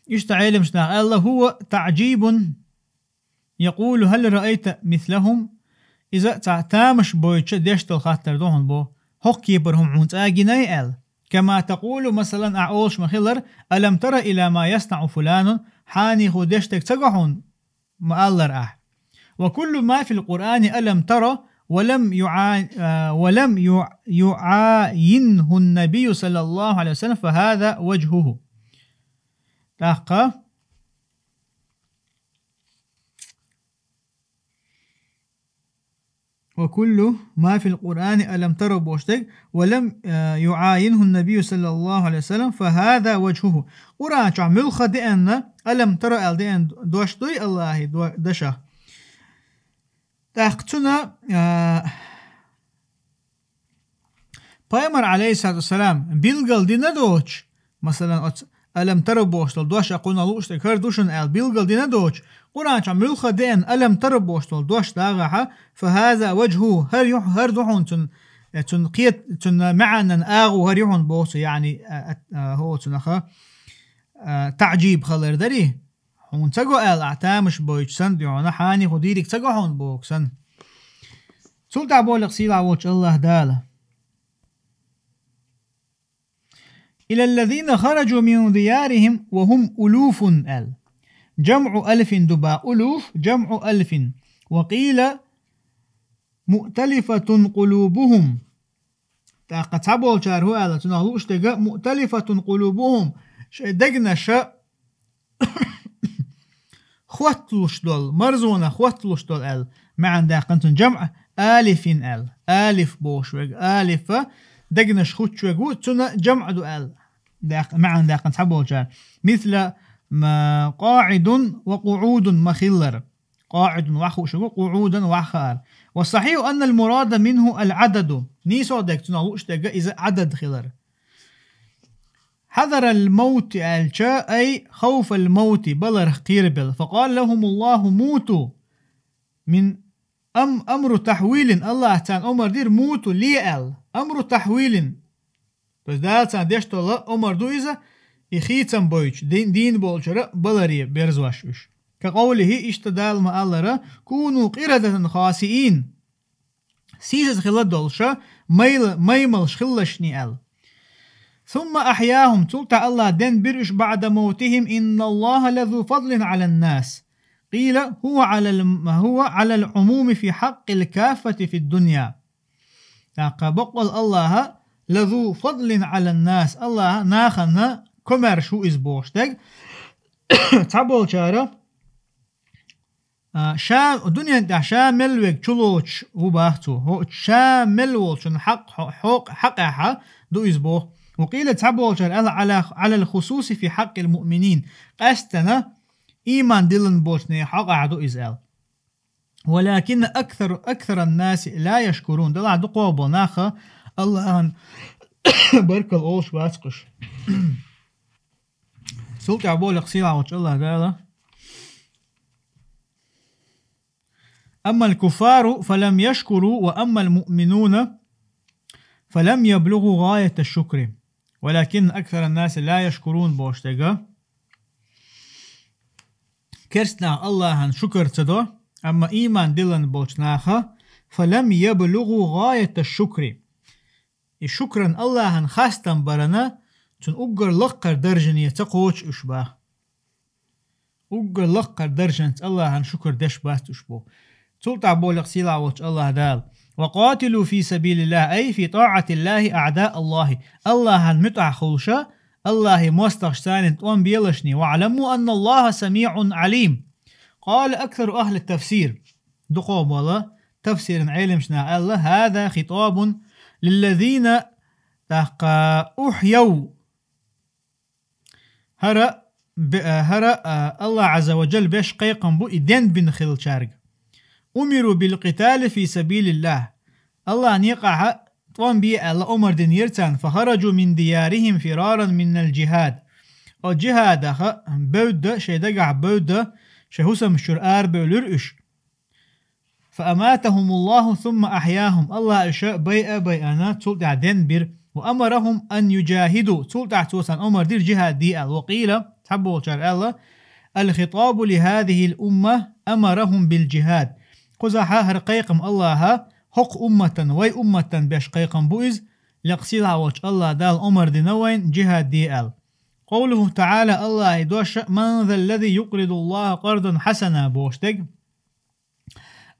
иштта Ӏеламнаха аьлла, хӀува таӀжибун, якъулу: «Хьал раайта мислахӀум?» Иза цхьа тамаш бойтуш деш долу хаттар ду хьуна боху: «ХӀокху кепара хӀума хьуна цкъа а гинай?» аьлла. «Кама такъулу», масалан, ахь олуш ма-хиллара: «Алам тара ила ма яснаӀу фуланун?» Хьанехо деш дерг ца го хьуна? Ма-аллара ахь. «Ва куллу ма фил Къуръани алам тара ва лам юӀа-, а, ва лам ю-, юӀайинху ннабийю саллаллаху Ӏалайхи ва саллам, фа хаза важхуху». ТӀаккха: «Ва куллу ма фил Къуръани алам тара» бохуш дерг, «ва лам, а, юӀайинху ннабийю саллаллаху Ӏалайхи ва саллам, фа хаза важхуху». Къуръан чохь муьлхха деана, «алам тара» аьлла деана дош дуй Аллахьан до-, дашах? ТӀаккха цуьнан, а, Пайхамар, Ӏалайхиссалату вассалам, билгал дина доцуш, масалан, оцу «алам тара» бохуш долу дош а кхунах лууш дерг хӀара ду шуна аьлла билгал дина доцуш, Къуръан чохь муьлхха деана «алам тара» бохуш долу дош дагӀахь, «фа хаза важхуху», хӀара ю-, хӀара ду хьуна цуьнан, э, цуьнан кхет-, цуьнан маьӀнан агӀо хӀара ю хьуна боху цо, яъни, а, а, а, хӀо цуьнаха, а, таӀжиб хилар дарий? Хьуна ца го аьлла, ахь тамаш бойтуш санна дуьхьал, хьанехо дийриг ца го хьуна боху санна. Цул тӀаьхьа боху-кх сийлахь волчу Аллахь Дала: «Илаллазина хараджу мин диярихим ва хум улуфун», аьлла. ЖамӀу алфин ду боху, улуф, жамӀу алфин. Ва къийла: «Муъталифатун къулубухум». ТӀаккха цхьаболчара хӀун аьлла, цунах лууш дерг: «Муъталифатун къулубухум», шайн дегнаш хотталуш долу, марзонах хотталуш долу аьлла, маьӀна даьккхина цуьнан. ЖамӀ алифин аьлла, алиф бохуш верг, алифа дегнаш хуттуш верг ву, цуьнан жамӀ ду аьлла, даьккх-, маьӀна даьккхина цхьаболчара. Мисла, м, къаӀидун ва къуӀудун ма-хиллара. КъаӀидун ваьхьа хууш верг ву, къуӀудан ваьхьа хаар. Ва сахьихьу аннал мурада минху ал-Ӏададу. Нийсо дерг, цунах лууш дерг иза Ӏадад хилар. «Хьазарал маути», аьлча, ай хавфал маути, баларх кхерабелла. «Факъала лахумуллаху муту». Мин ам-, амру тахьвилин, Аллахь царна омар дира: «Муту, ле», аьлла. Амру тахьвилин. То есть Дала царна деш долу омар ду иза, и хийцам бойтуш, дин, дийна болчара баларе берзош уьш. Ка къовлихи, иштта Дала ма-аллара: «Куну къирадатан хасиин». Сийсаз хила долуша, майла-, маймалш хилалаш шуна аьлла. «Сумма ахьяхум», цул тӀаьхьа Аллахь денбира уьш, «баӀда маутихим», «инналлаха лазу фадлин Ӏалан нас». Къийла: «Хува Ӏалал, хува Ӏалал Ӏумуми фи хьаккъил каффати фид дунья». ТӀаккха баккъал Аллахь «лазу фадлин Ӏалан нас», Аллахь нахана комаьрша ву иза бохуш дерг. Цхьаболчара А, ша, дуьнен тӀехь ша мел верг чулоцуш ву боху цо. ХӀо, ша мел волчун хьакъ-, хьо-, хьо-, хьакъехьа ду иза боху. Ва къийла, цхьаболчара аьлла, Ӏала, Ӏалал хусуси фи хьаккъил муъминин. Къаьстина, ийман диллина болчун хьакъехьа ду иза аьлла. Валакин аксар, аксаран наси ла яшкурун. Делахь дукхох болу наха Аллахьан баркалла олуш бац кхуш. Цул тӀаьхьа боху-кх сийлахь волчу Аллахь Дала: «Аммал куффару фалам яшкуру, ва аммал муъминуна фалам яблугу гӀаяташ шукри, валакин аксаран наси ла яшкурун», бохуш дерг. Керста наха Аллахьан шукар ца до, амма ийман диллина болчу наха: «Фалам яблугу гӀаяташ шукри». И шукран Аллахьан хастам барана, цуьнан уггар лаккхара даржане ца кхочу уьш боху. Уггар лаккхара даржанца Аллахьан шукар деш бац уьш боху. Цул тӀаьхьа боху-кх сийлахь волчу Аллахь Дала: «Ва къатилу фи сабилиллахи, ай фи тӀаӀатиллахи аӀда Аллахи». Аллахьан муьтӀахь хуьлуша, Аллахьан мостагӀчарна тӀом белашна. «Ва Ӏламу анналлаха самиӀун Ӏалим». Къала аксару ахьли тафсир. Дукхох болу тафсиран Ӏеламнаха аьлла: «Хаза хитабун лиллазина», тӀаккха, «ухьяв». ХӀара бе-, а, хӀара, а, Аллахь Ӏазза ва Джалла беш кхайкхам бу и денбина хиллачаьрга. «Умиру бил къитали фи сабилиллах». Аллахьан некъахьа тӀом бе аьлла омар динера царна: «Фахараджу мин диярихим фираран минал джихад». О джихадаха бевдда, шей дагахь бевдда, шей хӀусамаш чура арабевлира уьш. فأماتهم الله ثم أحياهم. Аллах уьш байа а байана, цул тӀаьхьа денбира. وأمرهم أن يجاهدوا. Цул тӀаьхьа цо царна омар дира джихад де аьлла. وقيل, цхьаболчара аьлла: الخطاب لهذه الأمة أمرهم بالجهاد. Кхузахьа хӀара кхайкхам Аллаха хӀокху умматан, вай умматан беш кхайкхам бу иза, лекха сийлахь волчу Аллах Дала омар дина вайна джихад де аьлла. قوله تعالى, Аллахьан дош: من ذا الذي يقرض الله قرضا حسنا бохуш дерг.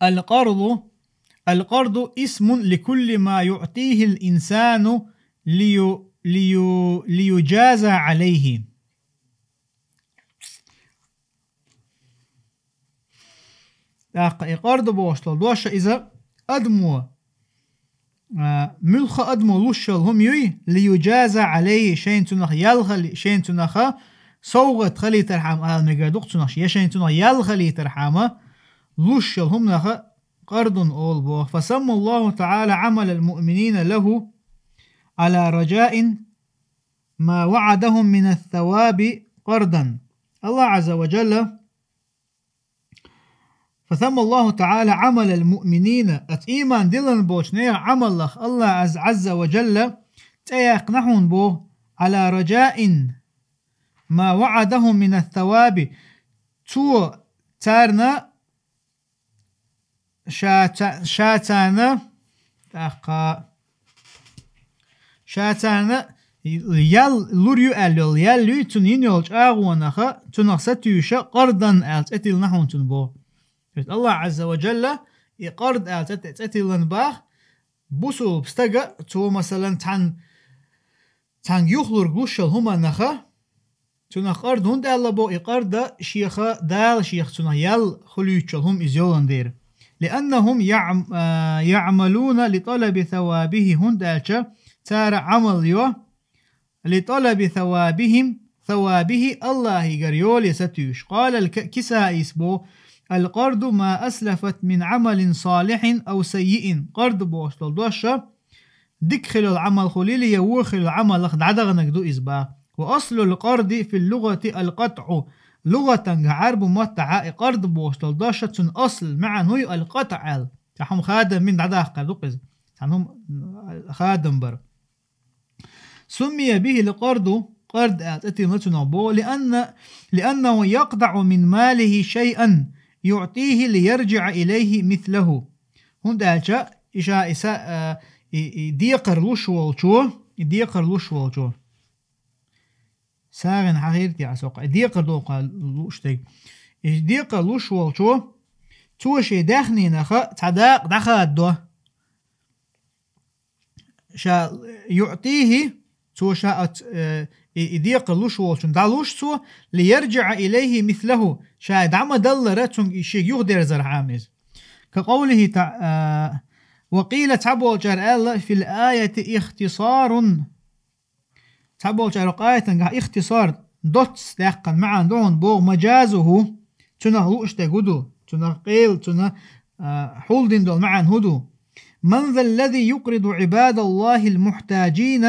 القرض، القرض اسم لكل ما يعطيه الإنسان لي-، لي-، ليجازى عليه. ТӀаккха и къард бохуш долу дош иза адамо, а, муьлхха адамо луш йолу хӀума юй, ليجازى عليه, шайна цунах ял хили-, шайна цунаха совгӀат хилийтархьама ала мегар ду-кх цунах, я шайна цунах ял хилийтархьама луш йолу хӀуманах قرض олу боху. فسمى الله تعالى عمل المؤمنين له على رجاء ما وعدهم من الثواب قرضا. Аллах Азза ва Джалла فسمى الله تعالى عمل المؤمنين, аса ийман диллина болчу нехан Ӏамалах Аллах Аз-, Азза ва Джалла цӀе яьккхина хьуна боху, على رجاء ما وعدهم من الثواب. Цо царна ша ца-, ша царна, тӀаккха ша царна ял лур ю аьлла йолу, ял юй цунна йина йолчу агӀонаха, цунах сатуьйша قرضا аьлла цӀе тиллина хьуна цунна боху. То есть Аллах Азза ва Джалла и къард аьлла цӀе, цӀе тиллина баха, бусулба стага цо, масалан, цхьаьна, цхьаьнга юхалург луш йолу хӀуманаха, цунах къард хӀунда аьлла боху, и къарда шеха, Дала шех цунах ял хуьлуьйтучу хӀума иза йолан дера. لأنهم يعم-، а, يعملون لطلب ثوابه, хӀунда аьлча цара Ӏамал йо, لطلب ثوابهم، ثوابه, Аллахьигара йоле сатуьйш. قال الك-، الكسائي боху: القرض ما أسلفت من عمل صالح أو سيء. Къард бохуш долу дош, дика хилла Ӏамал хуьлийла я вон хилла Ӏамалах дӀадаханарг ду иза боху. وأصل القرض في اللغة القطع. ЛугӀатан Ӏарбу маттахь и къард бохуш долу дош, цуьнан асл маьӀна хуьй القطع аьлла. Цхьа хӀума хадам бина дӀадаккхар ду-кх иза. Цхьа хӀума хадам бар. سمي به القرض, къард аьлла цӀе тиллина цунах боху, لأن، لأنه يقطع من ماله شيئا يعطيه ليرجع إليه مثله. ХӀунда аьлча и ша и са-, а, и, и декхар луш волчо, и декхар луш волчо. СагӀина хьахийра те Ӏа соккха, и декхар доху лууш дерг. И декхар луш волчо, цо шен даьхнинах цхьа дакъа дӀахададо. Ша يعطيه, цо ша оц-, э, и, и декхар луш волчунна дӀалуш цо, ليرجع إليه مثله, ша дӀа ма-даллара, цуьнга и шега юхадерзархьама иза. كقوله تع-، э, وقيل, цхьаболчара аьлла, في الآية اختصار. Цхьаболчара аьлла, аятангахь ихтисар, доцца даьккхина маьӀна ду хьуна боху, مجازه, цунах лууш дерг хӀун ду, цунах къел, цунах, а, хьулдина долу маьӀна хӀун ду. من ذا الذي يقرض عباد الله المحتاجين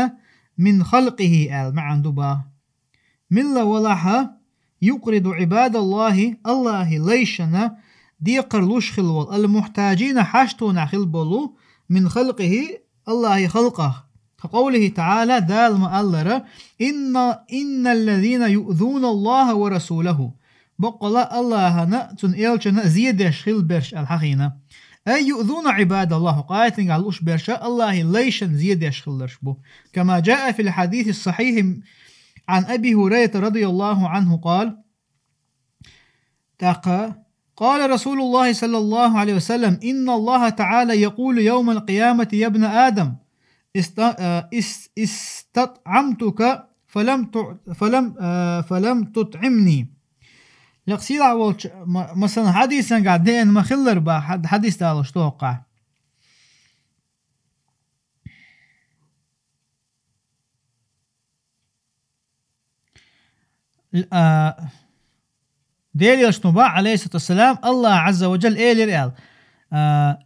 من خلقه аьлла маьӀна ду боху. Милла валахьа يقرض عباد الله, Аллахьан лайшна декхар луш хилла волу, المحتاجين, хьаштонахь хилла болу, من خلقه, Аллахьан халкъах. كقوله تعالى, Дала ма-аллара: إن، إن الذين يؤذون الله ورسوله. Баккъала Аллахьана, цуьнан элчана зен деш хилла берш аьлла хьахийна. أي يؤذون عباد الله, хӀокху аятангахь лууш берш Аллахьан лайшна зен деш хилларш бу. كما جاء في الحديث الصحيح عن أبي هريرة رضي الله عنه قال, тӀаккха, قال رسول الله صلى الله عليه وسلم: إن الله تعالى يقول يوم القيامة: يا ابن آدم، است-، آه، اس-، استطعمتك فلم تع-، فلم، آه، فلم تطعمني. Лекха сийлахь волчу, ма-, масалан, хьадисангахь деана ма-хиллара боху, хьад-, хьадис далош тохкахь. Л-, а, Делан элчано боху, Ӏалайхиссалату вассалам, Аллах Ӏазза ва Джалла элира аьлла. А,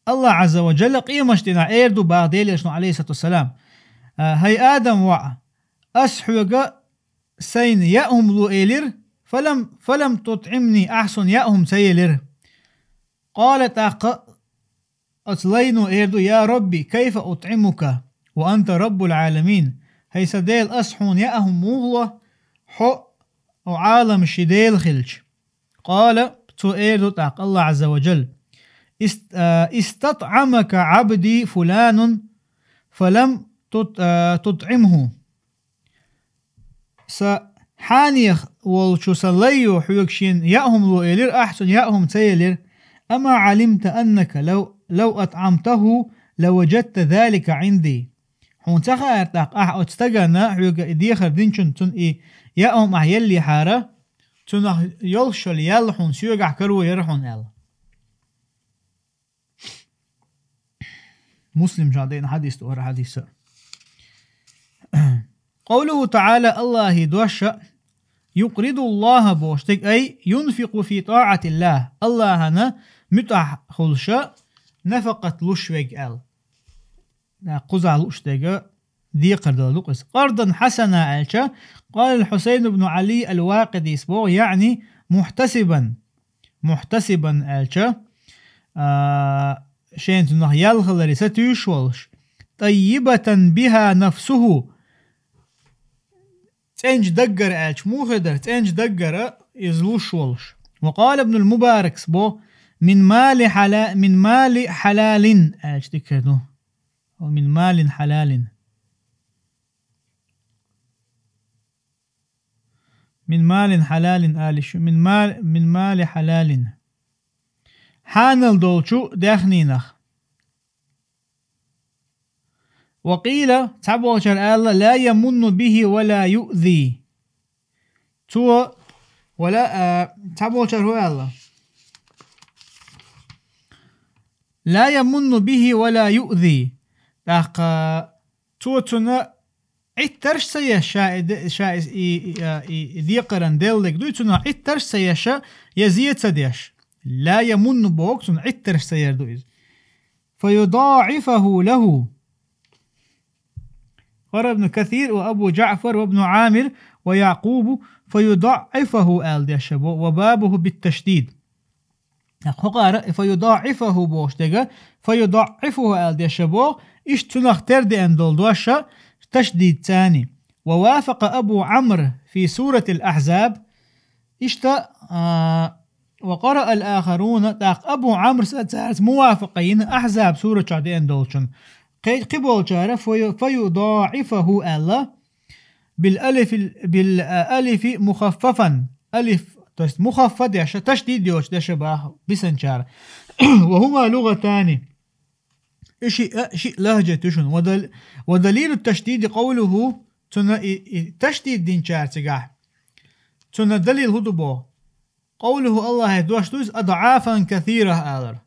Аллах Ӏазза ва Джалла къематдийнахь эр ду боху Делан элчано, Ӏалайхиссалату вассалам: а, хӀай Адам воӀ, ас хьоьга сайна яа хӀума ло элира, фалам, фалам тутӀимни, ахь сона яа хӀума ца елира. Къала, тӀаккха оцу лайно эр ду: «Я Рабби, кайфа утӀимука ва анта Раббул Ӏаламин?» ХӀай сан Дела, ас хьуна яа хӀума муха ло, хьо Ӏаламийн Дела хилча? Къала, цо эр ду тӀаккха, АллахӀ Ӏазза ва Джалла: «Ист-, а, истатӀӀамака Ӏабди фуланун, фалам тут-, а, тутӀӀимхӀу». Сан хьанех волчу сан лайо хьоьга шена яа хӀума ло элира, ахь цунна яа хӀума ца елира. «Ама Ӏалимта аннака лав, лав атӀӀамтахӀу, лаваджадта залика Ӏинди». Хьуна ца хаьара тӀаккха, ахь оцу стагана, хьоьга и дехар динчунна, цунна и яа хӀума ахь еллехьара, цунах йолуш йолу ял хьуна соьгахь каро яра хьуна аьлла. Муслима чохь деана хьадис ду хӀара хьадис а. Къовлуху таӀала, АллахӀан дош а, юкъридуллахӀа бохуш дерг, ай юнфикъу фи тӀаӀатиллахӀ, АллахӀана муьтӀахь хуьлуш а, нафакъат луш верг аьлла. Кхузахь луш дерг а декхар дала ду-кх иза. Къардан хьасана аьлча, къала Хьусайн ибн Ӏали ал-Вакъидис боху, яъни мухьтасибан. Мухьтасибан аьлча, а, шена цунах ял хиларе сатуьйсуш волуш, тӀаййибатан биха нафсуху, цӀеначу даггара аьлча, муха хир дара, цӀеначу даггара иза луш волуш. Ва къала Ибнул Мубаракс бо, мин мали хьала-, мин мали хьалалин аьлча дика хир ду. Ва мин малин хьалалин. Мин малин хьалалин али шу-, мин мал-, мин мали хьалалин. Хьанал долчу даьхнинах. Ва къийла, цхьаболчара аьлла, ла ямунну бихи ва ла юъзи. Цо, ва ла, а, цхьаболчара хӀун аьлла? Ла ямунну бихи ва ла юъзи. ТӀаккха цо цунна Ӏиттарш ца еш, ша и де-, ша и, и, и, а, и, и декхаран деллаг дуй, цунах Ӏиттарш ца еш, я зе ца деш. Ла ямунну боху, цунна Ӏиттарш ца яр ду иза. Фа юдаӀифаху лаху. Къара ибн Касир ва Абу ЖаӀфар ва ибн Ӏамир ва Якъубу фа юдаӀифаху аьлла деш бо, ва бабуху битташдид. ХӀокхара фа юдаӀифаху бохуш дерг, фа юдаӀифаху аьлла деш бо, иштта цунах тера деана долу дош а ташдид царни. Ва вафакъа Абу Ӏамр фи суратил Ахьзаб, иштта, а, ва къараа ал-ахаруна, тӀаккха Абу Ӏамрс а цаьрца мувафакъа йина Ахьзаб сурат чохь деана долчун. Кхе-, кхиболчара фа ю-, фа юдаӀифаху аьлла, бил алифи, бил, а, алифи мухаффафан. Алиф, то есть мухаффа деш, ташдид йоцу деш баха бисанчара. Ва хӀума лугӀатани. И шиъ, а, шиъ лахӀжат ю шуна. Ва дал-, ва далилу ташдиди къовлуху, цунна и, и ташдид динчара цигахь. Цунна далил хӀун ду боху? Къовлуху, АллахӀе дош ду иза, адӀафан касира алар.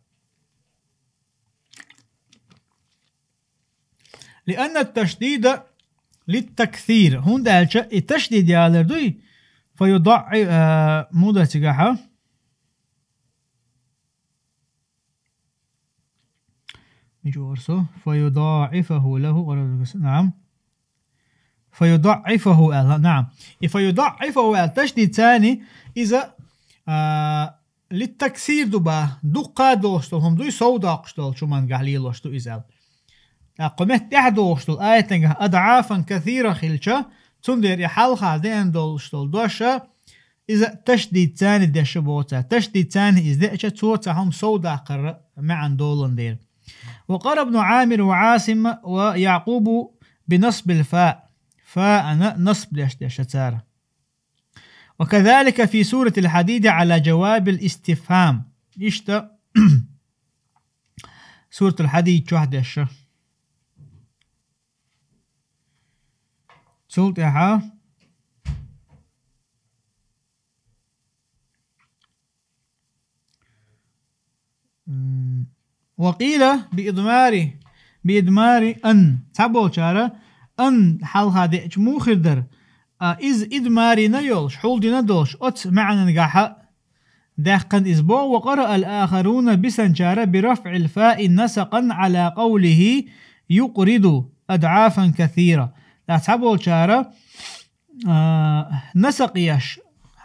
Лианна ташдида литтаксир. ХӀунда аьлча и ташдид ялар дуй, фа юдаӀи-, а, муда цигахьа. Мича вара со? Фа юдаӀифаху лаху, наам. Фа юдаӀифаху аьлла, наам. И фа юдаӀифаху аьлла, ташдид царни иза, а, литтаксир ду баха, дуккха а долуш долу хӀума дуй, сов доккхуш долчу хӀумангахь лелош ду иза аьлла. ТӀаккха кху метта тӀехь а дохуш долу аятангахь адӀафан касира хилча, цундела и хьалха деана долуш долу дош а, иза ташдид царни деш а боху цара. Ташдид царни иза деача, цо цхьа хӀума сов даккхара маьӀна долан дера. Ва къара ибну Ӏамир ва Ӏасим ва Якъубу би насбил фа. Фаана насб деш деша цара. Ва казалика фи суратил Хьадиди Ӏала жавабил истифхам. Иштта Суратул Хьадид чохь дешша. Цул тӀаьхьа, м, ва къийла би идмари, би идмари ан. Цхьаболчара ан хьалха деача муха хир дара? А, иза идмарина йолуш, хьулдина долуш, оцу маьӀнангахьа даьккхина иза боху, ва къараа ал-ахаруна, бисанчара, би рафъил фаи насакъан Ӏала къавлихи юкъриду адӀафан касира. ТӀаккха цхьаболчара а, насакъ еш,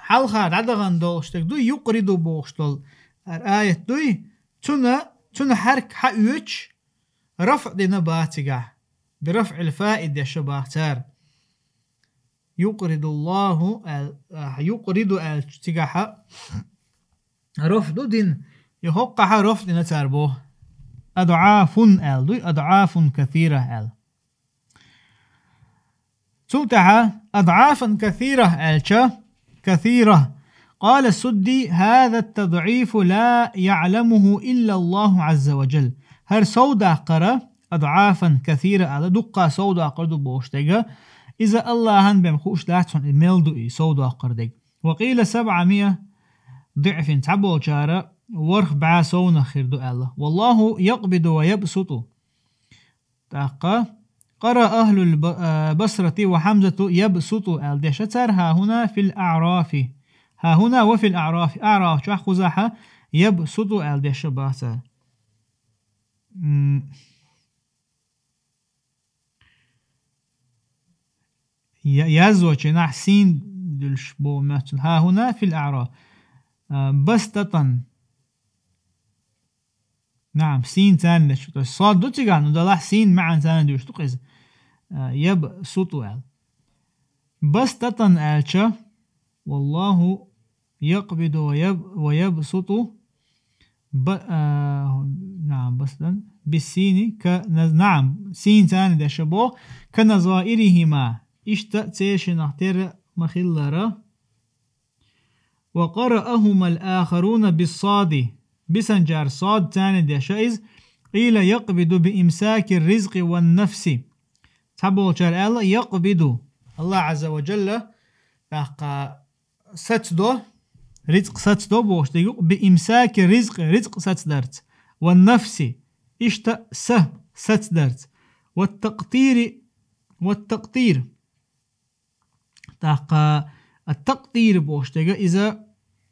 хьалха дӀадахана долуш дерг дуй, юкъриду бохуш долу аят дуй, цуьнан, цуьнан хьарк хьаоьцуш, рафӀ дина бац цигахь. Би рафӀил фаи деш бац цара. Юкъридуллаху аьл-, а, юкъриду аьлча цигахь рафӀ ду дина. И хӀоккхахь рафӀ дина цара боху. АдӀафун аьлла дуй, адӀафун касира аьлла. Цул тӀаьхьа адӀафан касира аьлча, касира. Къала Судди: «Хаза ат-тадӀифу ла яӀламуху илла Аллаху Ӏазза ва джалла». ХӀара совдаккхара, адӀафан касира аьлла, дуккха совдаккхар ду бохуш дерг, иза Аллахьан бен хууш дац хьуна, и мел ду и совдаккхар дерг. Ва къийла сабӀа миа диӀфин, цхьаболчара ворхӀ бӀе совнах хир ду аьлла. Валлаху якъбиду ва ябсуту. ТӀаккха: «Къара ахлул ба-, а, Басрати ва Хьамзату ябсуту», аьлла деша цара, «хӀа хӀуна фил аӀрафи». «ХӀа хӀуна ва фил аӀрафи». АӀраф чохь кхузахь ябсуту аьлла деша баха цара. М, я-, язвачийнахь син дуьллуш боху моьтту. «ХӀа хӀуна фил аӀрафи». А, бастатан. Наам, син царна деш, то есть сод ду цигахь, ну, далахь син маьӀна царна дуьйш ду-кх иза. А, ябсуту аьлла. Бастатан аьлча, валлаху якъбиду ва яб-, ва ябсуту, ба-, а, наам, бастатан, биссини, ка наз-, наам, син царна деш боху, ка назаирихима, иштта церан шиннах тера ма-хиллара, «Ва къараахумал ахаруна биссади». Бисанчара сод царна деша иза. «Къийла якъбиду би имсаки ризкъи ван нафси». Цхьаболчара аьлла, якъбиду. Аллах Ӏазза ва Джалла, тӀаккха сацдо, ризкъ сацдо бохуш дерг ю, би имсаки ризкъи, ризкъ сацдарца, ван нафси, иштта са сацдарца, ват такътири, ват такътир. ТӀаккха ат-такътир бохуш дерг иза,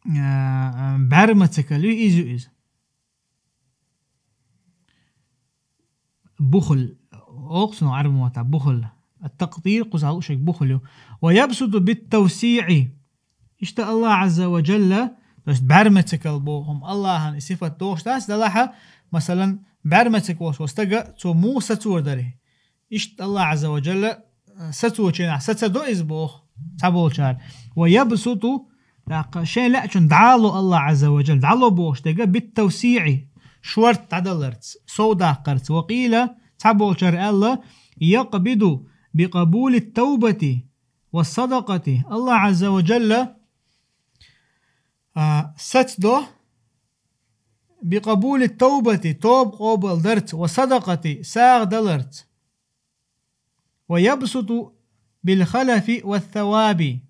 а, бӀаьрмацикал ю, иза ю иза. Бухл. Олу цунах Ӏаьрбийн маттахь бухл. Ат-такътир кхузахь луъуш дерг бухл ю. Ва ябсуту бит-тавсиъи. Иштта Аллах Ӏазза ва Джалла, то есть бӀаьрмацикал боху хӀума Аллахьан и сифат дохуш дац, далахь, масалан, бӀаьрмацик волуш волу стага, цо муха сацор дарий. Иштта Аллах Ӏазза ва Джалла, э, сацочийнахь саца до иза боху цхьаболчара. Ва ябсуту, тӀаккха шайн лаьачун дӀало Аллах Ӏазза ва Джалла, дӀало бохуш дерг бит-тавсиъи, шорта дӀадаларца, совдаккхарца. Ва къийла, цхьаболчара аьлла, якъбиду би къабули ат-тавбати ва садакъати. Аллах Ӏазза ва Джалла, а, сацдо, би къабули ат-тавбати, тоба къобалдарца, ва садакъати, сагӀа даларца. Ва ябсуту бил халафи ва саваби.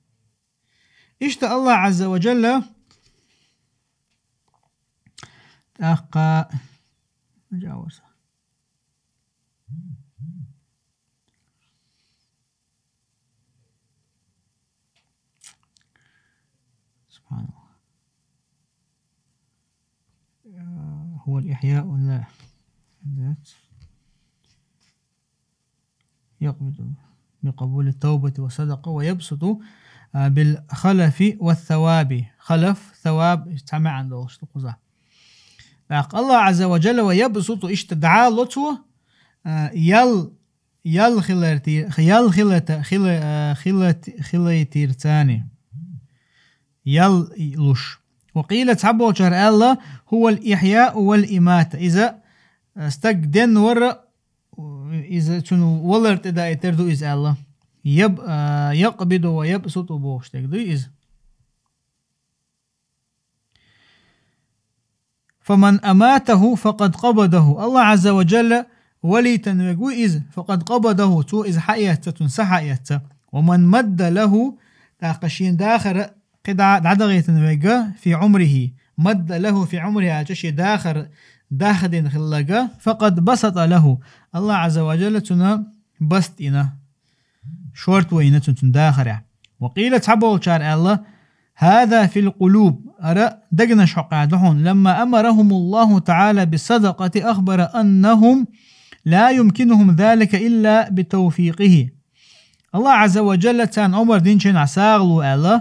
Иштта Аллах Ӏазза ва Джалла, тӀаккха, سبحان الله. آه، هو الإحياء ولا؟ يقبض بقبول التوبة والصدقة ويبسط، آه، بالخلف والثواب. خلف، ثواب، цхьа маьӀна долуш ду кхузахь. ТӀаккха Аллах Ӏазза ва Джалла ва ябсуту, иштта дӀало цо, а, ял, ял хилар ти-, ял хилата-, хила-, а, хилат-, хилайтира царна. Ял луш. Ва къийла, цхьаболчара аьлла, хӀувал ихьяу вал имата. Иза, а, стаг денвар, иза цуьнан валар тӀедаийтар ду иза аьлла. Яб-, а, якъбиду ва ябсуту бохуш дерг ду иза. فمن أماته فقد قبضه. Аллах Ӏазза ва Джалла валийтан верг ву иза, فقد قبضه, цо иза хьаэцна, цунна са хьаэцна. ومن مد له, тӀаккха шен дахар кхидӀа дӀадахийтан верг, في عمره, مد له في عمره аьлча, шен дахар дахдина хилларг, فقد بسط له. Аллах Ӏазза ва Джалла цунна баст йина. Шорта вайна цунна, цунна дахарехь. Ва къийла, цхьаболчара аьлла, хӀаза фил къулуб, ара дагнаш хьокъехь ду хьуна, ламма амарахумуллаху таӀала бис-садакъати ахбара аннахум ла юмкинухум залика илла битавфикъихи. Аллахь Ӏазза ва Джалла царна омар динчийнахь сагӀа лу аьлла,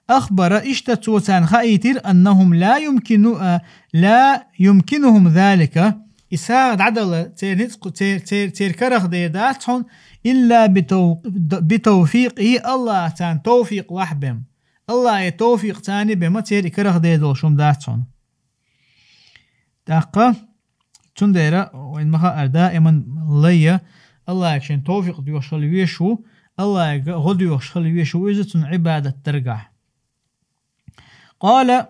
ахбара, иштта цо царна хаийтира, аннахум ла юмкину-, а, ла юмкинухум залика, и сагӀа дӀадала церан ницкъ-, цер-, цер-, церан карах дер дац хьуна, илла битав-, битавфикъихи, Аллахь царна тавфикъ лахь бен. Аллахьан тавфикъ царна бен ма церан и карах дер долуш хӀума дац хьуна. ТӀаккха цундела вайн ма хаара даиман лайя, Аллахьага шен тавфикъ доьхуш хила везаш ву, Аллахьага гӀо доьхуш хила везаш ву иза цунна Ӏибадат даргахь. Къала,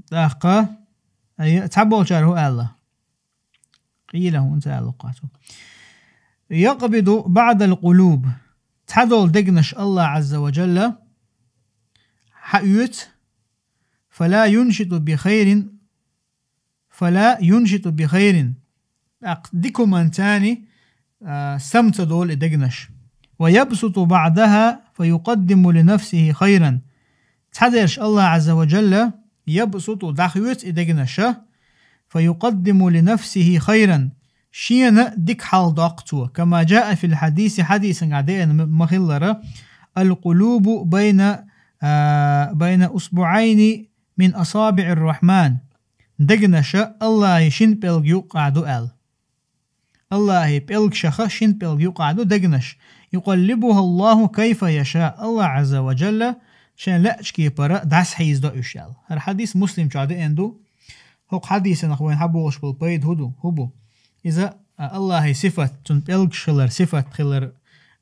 тӀаккха, айя, цхьаболчара хӀу аьлла? Къийла хӀунца аьлла кхачо. Якъбиду баъдал къулуб. Цхьадолу дегнаш Аллахь Ӏазза ва Джалла хьаоьцу, фала юншиту би хайрин, фала юншиту би хайрин. ТӀаккха дика хӀуманца, а, сам ца долу и дегнаш. Ва ябсуту баъдаха, фа юкъаддиму ли нафсихи хайран. Цхьадерш Аллахь Ӏазза ва Джалла ябсуту дӀахоьцу и дегнаша, фа юкъаддиму ли нафсихи хайран. Шена дика хьалха доккху цо. Кама джаа фил хьадиси, хьадисангахь деана м-, ма-, хиллара, ал къулубу байна, а, байна усбуӀайни мин асабиӀир рахьман. Дегнаша Аллахьан шина пӀелг юккъехь ду аьлла. Аллахьан пӀелгашха шина пӀелг юккъехь ду дегнаш. Юкъаллибуха Аллаху кайфа яша. Аллахь Ӏазза ва Джалла шен лаьачу кепара дӀасахьийзадо уьш аьлла. ХӀара хьадис Муслим чохь деана ду. ХӀокху хьадисанах вайна хьаболуш болу пайда хӀун ду? ХӀун бу? Иза, а, Аллахьан сифат, цуьнан пӀелгаш хилар, сифат хилар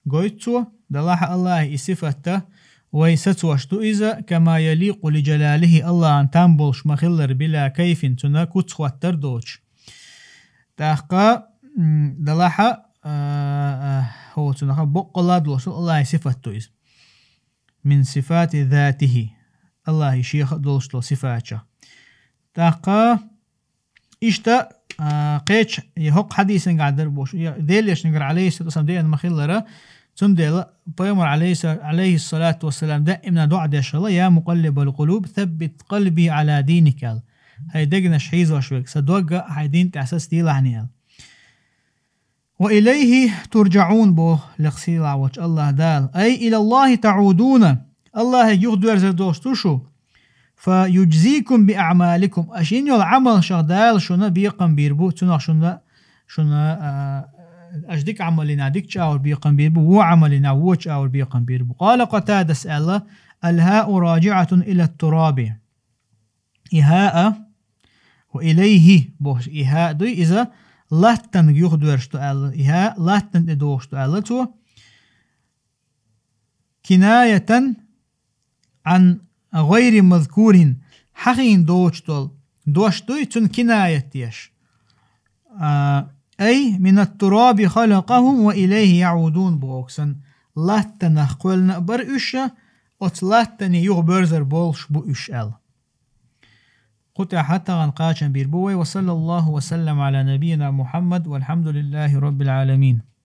гойту цо. Делахь а Аллахьан и сифатта вай сацош ду иза, кама яликъу ли джалалихи, Аллахьан там болуш ма-хиллара, била кайфин, цуьнан куц-хӀоттар доцуш. ТӀаккха, м, делахь а, а, а, хӀо цуьнах боккъала а долуш долу Аллахьан сифат ду иза. Мин сифати затихи. Аллахьан шех а долуш долу сифатех. ТӀаккха иштта, а, кхечу, я хӀокху хьадисангахь дара бохуш, я Делан Элчангара, алейхиссалату вассалам, деана ма-хиллара, цундела Пайхамар, алейхи-, алейхиссалату вассалам, даимна доӀа деш хилла: «Я мукъаллибал къулуб, саббит къалби Ӏала диник», – аьлла. «ХӀай дегнаш хьийзош верг, сан дог а хьайн дин тӀехь сацадийлахь», – аьлла. «Ва илайхи турджаӀун», – боху лекха сийлахь волчу Аллахь Дала. «Ай илаллахи таӀудуна», Аллахье юхадоьрзур долуш ду шу. «Фа юджзикум би аӀмаликум», аша йина йолу Ӏамалшах Дала шуна бекхам бийр бу, цунах шуна, шуна, а, аша дика Ӏамал йинехь дика чӀагӀар бекхам бийр бу, вон Ӏамал йинехь вон чӀагӀар бекхам бийр бу. Къала Къатадас аьлла: «Ал-хау раджиӀатун илат-тураби». И хаа, ва илайхи бохуш, и хаа дуй, иза латтанга юхадоьрзуш ду аьлла, и хаа латтана тӀе догӀуш ду аьлла цо. Кинаятан Ӏан гӀайри мазкурин, хьахийна доцуш долу дош дуй, цунна кинаят деш. А, ай, минат-тураби халакъахум ва илайхи яӀудун боху сан, латтанах кхоьллина а бара уьш, оцу латтане юхабоьрзур болуш бу уьш аьлла. Кху тӀехь тахана кхачам бийр бу вай, ва саллаллаху ва саллам Ӏала набийина Мухьаммад, валхьамдулиллахи роббил Ӏаламин.